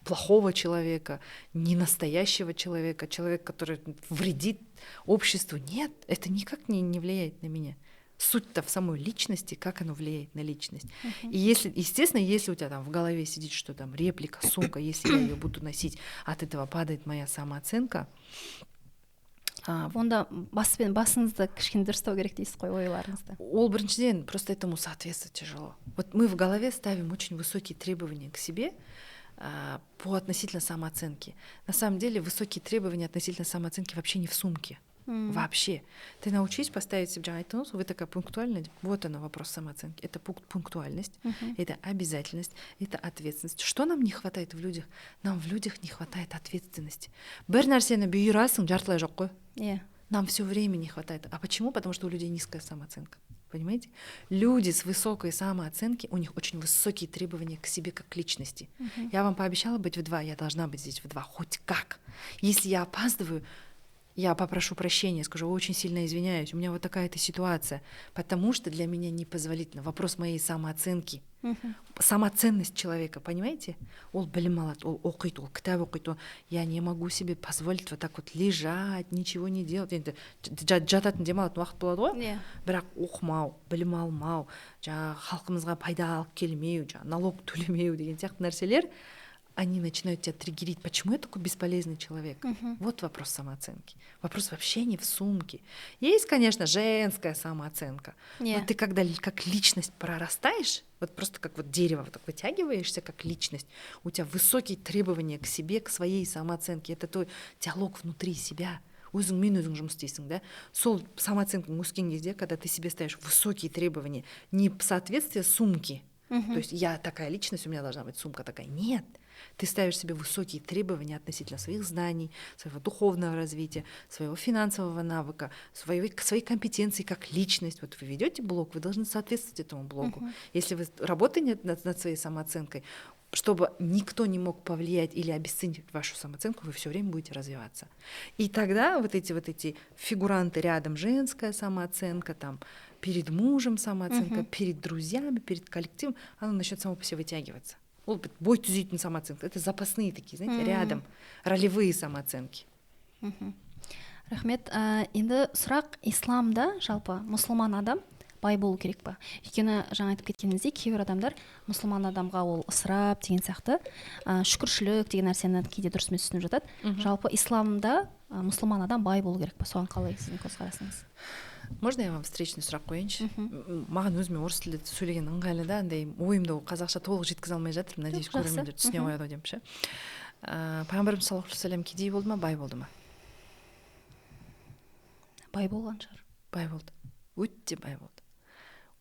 плохого человека, не настоящего человека, человека, который вредит обществу. Нет, это никак не влияет на меня. Суть-то в самой личности, как оно влияет на личность. И если, естественно, если у тебя там в голове сидит, что там реплика, сумка, если я ее буду носить, от этого падает моя самооценка. Онда баспен басыңызды кішкене дұрыстау керек дейсіз ғой, ойларыңызды. Ол біріншіден, просто этому соответствовать тяжело. Вот мы в голове ставим очень высокие требования к себе по относительно самооценки. На самом деле высокие требования относительно самооценки вообще не в сумке. Вообще. Ты научись поставить себе, жаңа айттыңыз, вы такая пунктуальная. Вот она, вопрос самооценки. Это пунктуальность, это обязательность, это ответственность. Что нам не хватает в людях? Нам в людях не хватает ответственности. Бір нәрсені бұйырасың, жартылай жоқ қой. Нам все время не хватает. А почему? Потому что у людей низкая самооценка. Понимаете? Люди с высокой самооценки, у них очень высокие требования к себе как к личности. Я вам пообещала быть в 2, я должна быть здесь в 2, хоть как. Если я опаздываю, я попрошу прощения, скажу: «Очень сильно извиняюсь, у меня вот такая-то ситуация», потому что для меня непозволительно. Вопрос моей самооценки, самоценность человека, понимаете? Ол білім алады, ол оқиды, ол кітап оқиды, ол... Я не могу себе позволить вот так вот лежать, ничего не делать. Енді жататын, демалатын уақыт болады ғой, бірақ оқымау, білім алмау, жаңағы халқымызға пайда алып келмеу, жаңағы налог төлемеу деген сияқты нәрселер, они начинают тебя триггерить. Почему я такой бесполезный человек? Вот вопрос самооценки. Вопрос вообще не в сумке. Есть, конечно, женская самооценка. Но ты когда как личность прорастаешь, вот просто как вот дерево, вот так вытягиваешься как личность, у тебя высокие требования к себе, к своей самооценке. Это твой диалог внутри себя. Өзіңмен өзің жұмыс істейсің да. Сол самооценкаң өскен кезде, когда ты себе ставишь высокие требования, не в соответствие сумки, то есть я такая личность, у меня должна быть сумка такая, нет, ты ставишь себе высокие требования относительно своих знаний, своего духовного развития, своего финансового навыка, своей компетенции как личность. Вот вы ведете блог, вы должны соответствовать этому блогу. Если вы работаете над своей самооценкой, чтобы никто не мог повлиять или обесценить вашу самооценку, вы все время будете развиваться. И тогда вот эти фигуранты рядом, женская самооценка, там, перед мужем самооценка, перед друзьями, перед коллективом, оно начнет само по себе вытягиваться. Ол бой түзейтін самооценка. Это запасные такие, знаете, рядом, ролевые самооценки. Рахмет. Енді сұрақ: исламда жалпы мұсылман адам Бай болу керек па? Өйткені жаңа айтып кеткеніміздей, кейбір адамдар мұсылман адамға ол ысырап деген сияқты, шүкіршілік деген нәрсені кейде дұрыс емес түсініп жатады. Жалпы исламда мұсылман адам бай болу керек па? Соған қалай сіздің көзқарасыңыз? Можно я вам встречный сұрақ қояйыншы? Маған өзіме орыс тілде сөйлеген ыңғайлы да, андай ойымды қазақша толық жеткізе алмай жатырмын. Надеюсь, көрермендер түсіне қояды деп ше. Пайғамбарымыз саллаллаху алейхи вассалам кедей болды ма, бай болды ма? Бай болған шығар. Бай болды, өте бай болды.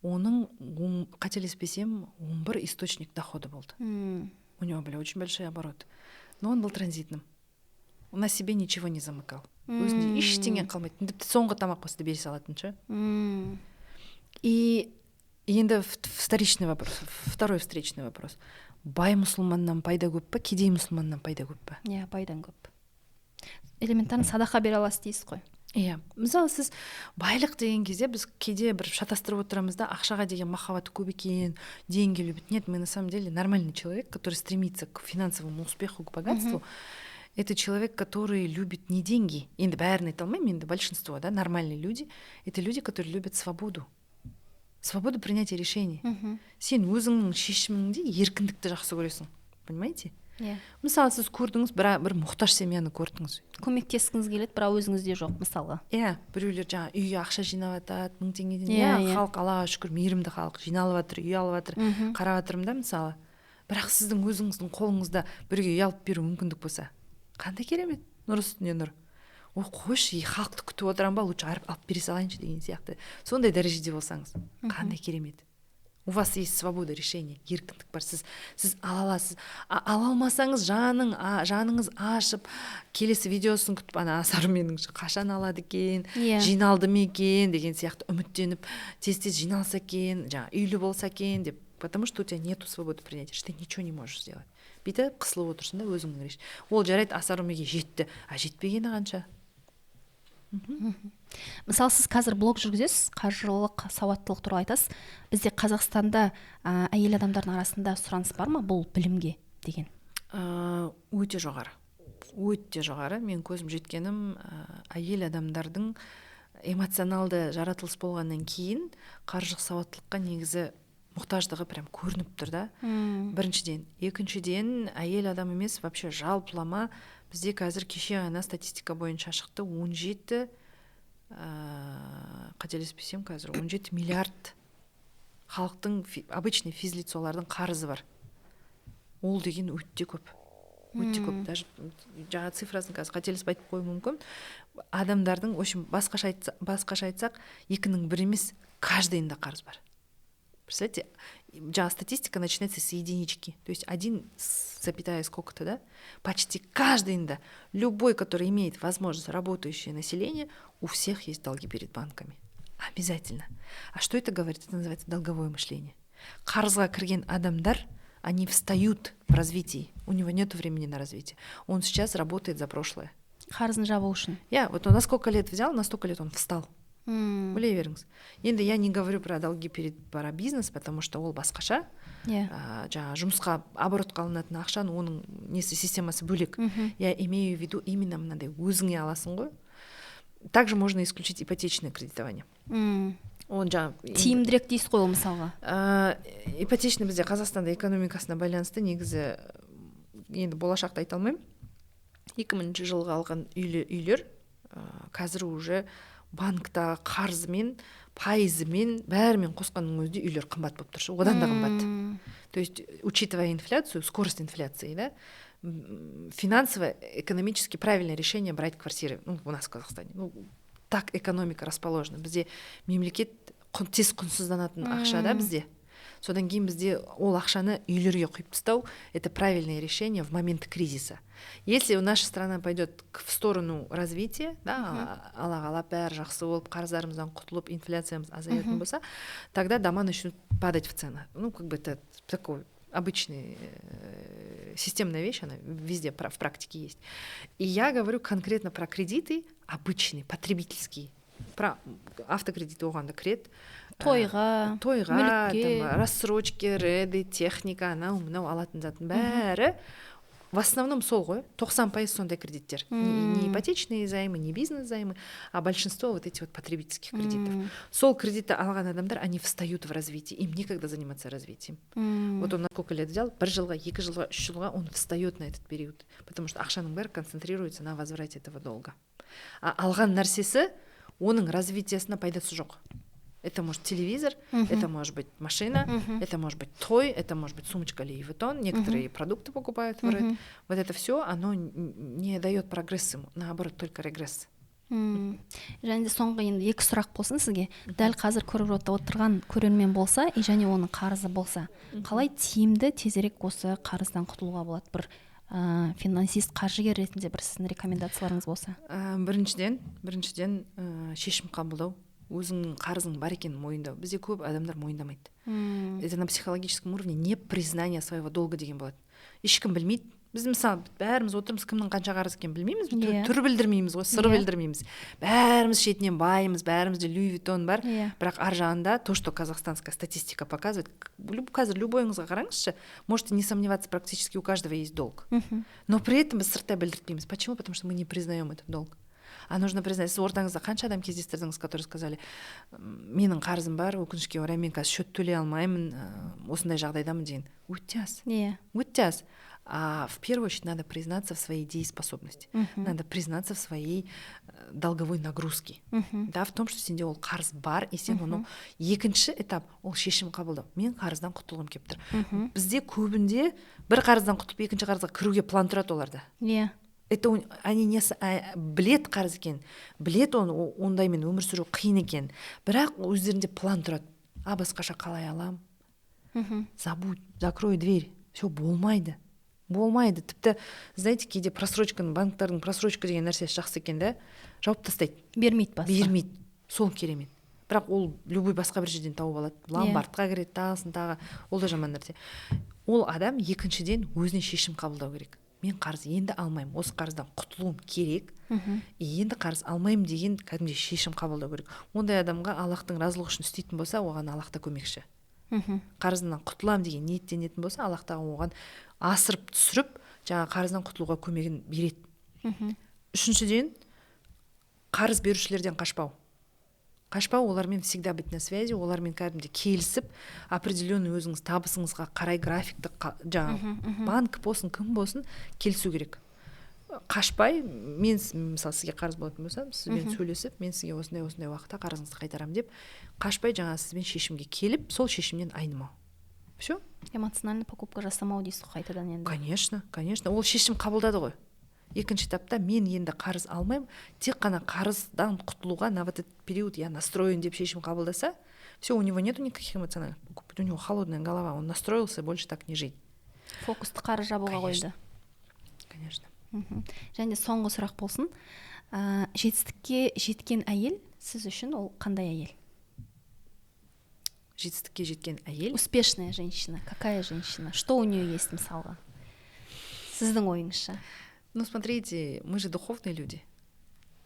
Оның, қателеспесем, 11 источник дохода болды. У него были очень большие обороты, но он был транзитным, он на себе ничего не замыкал. Өзінде ештеңе қалмайтын, тіпті соңғы тамақ болса да бере салатын ше. И енді вторичный вопрос, второй встречный вопрос: бай мұсылманнан пайда көп па, кедей мұсылманнан пайда көп па? Иә, байдан көп. Элементарно садақа бере аласыз дейсіз ғой. Иә, мысалы, сіз байлық деген кезде біз кейде бір шатастырып отырамыз да, ақшаға деген махаббаты көп екен, деньги любит. Нет, мы на самом деле нормальный человек, который стремится к финансовому успеху, к богатству, это человек, который любит не деньги. Енді бәрін айта алмаймын, енді большинство, да, нормальные люди — это люди, которые любят свободу, свободу принятия решений. Сен өзіңнің шешіміңде еркіндікті жақсы көресің, понимаете? Иә. Мысалы, сіз көрдіңіз, бір мұқтаж семьяны көрдіңіз. Көмектескіңіз келеді, бірақ өзіңізде жоқ, мысалға. Иә, біреулер жаңағы үйге ақша жинап жатады 1000 теңгеден. Иә, иә, халық, Аллаға шүкір, мейірімді халық, жиналып жатыр, үй алып жатыр. Қарап жатырмын да, мысалы. Бірақ сіздің өзіңіздің қолыңызда біреуге үй алып беру мүмкіндік болса, қандай керемет, нұр үстіне нұр. Ой, қойшы, халықты күтіп отырамын ба, лучше алып бере салайыншы деген сияқты. Сондай дәрежеде болсаңыз, қандай керемет. У вас есть свобода решения, еркіндік бар, сіз ала аласыз. Ала алмасаңыз, жаныңыз ашып, келесі видеосын күтіп, ана Асар менің қашан алады екен, жиналды ма екен деген сияқты үміттеніп, тез тез жиналса екен, жаңағы үйлі болса екен деп, потому что у тебя нету свободы принятия, ты ничего не можешь сделать. Бүйтіп қысылып отырсың да өзіңнің. Ол жарайды, Асар Умеге жетті, а жетпегені қанша? Мысалы, сіз қазір блог жүргізесіз, қаржылық сауаттылық туралы айтасыз. Бізде Қазақстанда әйел адамдардың арасында сұраныс бар ма бұл білімге деген? Өте жоғары, өте жоғары. Мен көзім жеткенім, әйел адамдардың эмоционалды жаратылыс болғаннан кейін қаржылық сауаттылыққа негізі мұқтаждығы прям көрініп тұр да, біріншіден. Екіншіден, әйел адам емес, вообще жалпылама бізде қазір, кеше ғана статистика бойынша шықты, 17, қателеспесем, қазір 17 миллиард халықтың, обычный физлицолардың қарызы бар. Ол деген өте көп, өте көп. Даже жаңа цифрасын қазір қателесіп айтып қоюым мүмкін адамдардың. В общем, басқаша айтсақ, екінің бірі емес, каждыйында қарыз бар. Представляете, жаңа статистика начинается с единички, то есть один запятая сколько-то, да, почти каждый, да, любой, который имеет возможность, работающее население, у всех есть долги перед банками. Обязательно. А что это говорит? Это называется долговое мышление. Қарызға кірген адамдар, они встают в развитии, у него нет времени на развитие. Он сейчас работает за прошлое. Қарызын жабу үшін. Иә, вот он на сколько лет взял, на столько лет он встал. Ойлай беріңіз. Енді я не говорю про долги перед, про бизнес, потому что ол басқаша. Жаңағы жұмысқа, оборотқа алынатын ақшаны, оның несі, системасы бөлек. Я имею в виду именно мынандай өзіңе аласың ғой. Также можно исключить ипотечное кредитование. Он жаңағы Тиімдірек дейсіз ғой ол, мысалға. Ипотечный бізде Қазақстанда экономикасына байланысты негізі, енді болашақта айта алмаймын, 2000 жылғы алған үйлер қазір уже банктағы қарызымен, пайызымен, бәрімен қосқанның өзінде үйлер қымбат болып тұр, одан да қымбат. То есть, учитывая инфляцию, скорость инфляции, да, финансово экономически правильное решение брать квартиры, ну, у нас в Казахстане, ну, так экономика расположена, бізде мемлекет тез құнсызданатын ақша да бізде. Содан кейін бізде ол ақшаны үйлерге құйып тастау — это правильное решение в момент кризиса. Если наша страна пойдет в сторону развития, да, Алла қалап, бәрі жақсы болып, қарыздарымыздан құтылып, инфляциямыз азаятын болса, тогда дома начнут падать в ценах. Ну, как бы это такой обычный системная вещь, она везде в практике есть. И я говорю конкретно про кредиты обычные, потребительские, про автокредит оған да кіреді. Тойға. Тойға. Мүлікке. Там, рассрочки, реды, техника, анау мынау алатын заттың бәрі. В основном сол ғой, 90% сондай кредиттер. Не ипотечные займы, не бизнес займы, а большинство вот эти вот потребительских кредитов. Сол кредитті алған адамдар, они встают в развитии, им некогда заниматься развитием. Вот он на сколько лет взял, бір жылға, 2 жылға, 3 жылға, он встает на этот период, потому что ақшаның бәрі концентрируется на возврате этого долга. А алған нәрсесі оның развитиясына пайдасы жоқ. Это может телевизор, это может быть машина, это может быть той, это может быть сумочка Louis Vuitton, некоторые продукты покупают в Red. Вот это все, оно не дает прогресс ему, наоборот, только регресс. Және де соңғы енді екі сұрақ болсын сізге. Дәл қазір көріп отырған көрермен болса и және оның қарызы болса, қалай тиімді, тезірек осы қарыздан құтылуға болады? Бір финансист, қаржыгер ретінде бір сіздің рекомендацияларыңыз болса. Біріншіден, шешім қабылдау, өзіңнің қарызың бар екенін мойындау. Бізде көп адамдар мойындамайды. Это на психологическом уровне непризнание своего долга деген болады. Ешкім білмейді. Біз, мысалы, бәріміз отырмыз, кімнің қанша қарыз екенін білмейміз, түр білдірмейміз ғой, сыр білдірмейміз. Бәріміз шетінен байымыз, бәрімізде Louis Vuitton бар, бірақ ар жағында то, что казахстанская статистика показывает, қазір любойыңызға қараңызшы, можете не сомневаться, практически у каждого есть долг. Но при этом біз сырттай білдіртпейміз. Почему? Потому что мы не признаем этот долг. А нужно признать. Сіз ортаңызда қанша адам кездестірдіңіз, которые сказали: «Менің қарызым бар, өкінішке орай, мен қазір счет төлей алмаймын, осындай жағдайдамын» деген? Өте аз. Өте аз. А в первую очередь надо признаться в своей дееспособности, надо признаться в своей долговой нагрузке, да, в том, что сенде ол қарыз бар и сен оны. Екінші этап — ол шешім қабылдау: мен қарыздан құтылғым келіп тұр. Бізде көбінде бір қарыздан құтылып, екінші қарызға кіруге план тұрады оларда. Это они не білет қарыз екенін, білет, оны ондаймен өмір сүру қиын екен, бірақ өздерінде план тұрады: а басқаша қалай алам? Забудь, закрой дверь, все, болмайды, болмайды. Тіпті, знаете, кейде просрочканың, банктардың просрочка деген нәрсесі жақсы екен да, жауып тастайды. Бермейді басқа. Бермейді, сол керемет. Бірақ ол любой басқа бір жерден тауып алады, ломбардқа кіреді, тағысын тағы. Ол да жаман нәрсе. Ол адам екіншіден өзіне шешім қабылдау керек: мен қарыз енді алмаймын, осы қарыздан құтылуым керек и енді қарыз алмаймын деген кәдімгідей шешім қабылдау керек. Ондай адамға, Аллахтың разылығы үшін істейтін болса, оған Аллах та көмекші. Қарызынан құтыламын деген ниеттенетін болса, Аллах тағала оған асырып түсіріп, жаңағы қарыздан құтылуға көмегін береді. Үшіншіден, қарыз берушілерден қашпау. Қашпау, олармен всегда быть на связи, олармен кәдімгідей келісіп, определенный өзіңіз табысыңызға қарай графикті, жаңағы банк болсын, кім болсын, келісу керек. Қашпай, мен мысалы, сізге қарыз болатын болсам, сізбен сөйлесіп, мен сізге осындай осындай уақытта қарызыңызды қайтарамын деп, қашпай, жаңағы сізбен шешімге келіп, сол шешімнен айнымау. Все. Эмоциональный покупка жасамау дейсіз ғой қайтадан енді. Конечно, конечно. Ол шешім қабылдады ғой. Екінші этапта мен енді қарыз алмаймын, тек қана қарыздан құтылуға на вот этот период я настроен деп шешім қабылдаса, все, у него нету никаких эмоциональных покупок, у него холодная голова, он настроился больше так не жить. Фокусты қарыз жабуға қойды. Конечно. Және соңғы сұрақ болсын. Жетістікке жеткен әйел сіз үшін ол қандай әйел? Жетістікке жеткен әйел? Успешная женщина, какая женщина, что у нее есть, мысалға, сіздің ойыңызша? Ну, смотрите, мы же духовные люди,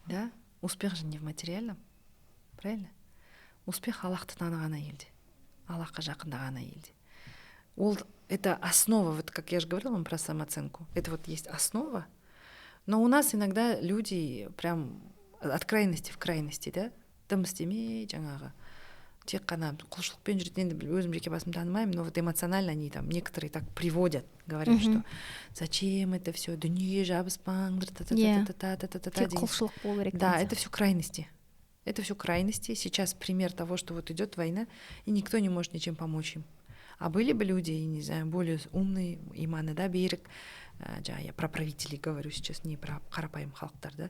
да? Успех же не в материальном, правильно? Успех Аллахты таныған әйелде, Аллахқа жақындаған әйелде. Ол это основа, вот как я же говорила вам про самооценку, это вот есть основа. Но у нас иногда люди прям от крайности в крайности, да, дым істемей, жаңағы тек қана құлшылықпен жүретін. Енді өзім жеке басым танымаймын, но вот эмоционально они там некоторые так приводят, говорят, что зачем это все, дүниеге жабыспаңдар, та та та та та та та. Тек құлшылық болу керек. Да, это все крайности, это все крайности. Сейчас пример того, что вот идет война, и никто не может ничем помочь им. А были бы люди, не знаю, более умные, иманы да берік, жаңа я про правителей говорю сейчас, не про қарапайым халықтар,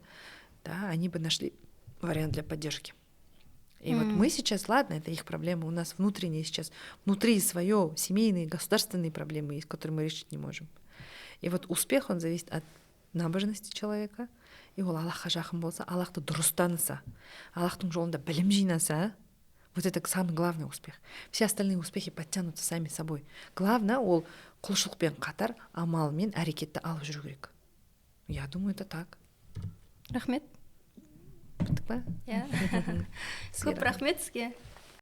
да, они бы нашли вариант для поддержки. И вот мы сейчас, ладно, это их проблема, у нас внутренние сейчас, внутри свое семейные, государственные проблемы есть, которые мы решить не можем. И вот успех, он зависит от набожности человека, и ол Аллахқа жақын болса, Аллахты дұрыс таныса, Аллахтың жолында білім жинаса, вот это самый главный успех. Все остальные успехи подтянутся сами собой. Главное, ол құлшылықпен қатар амал мен әрекетті алып жүру керек. Я думаю, это так. Рахмет. Біттік па? Иә, көп рахмет сізге.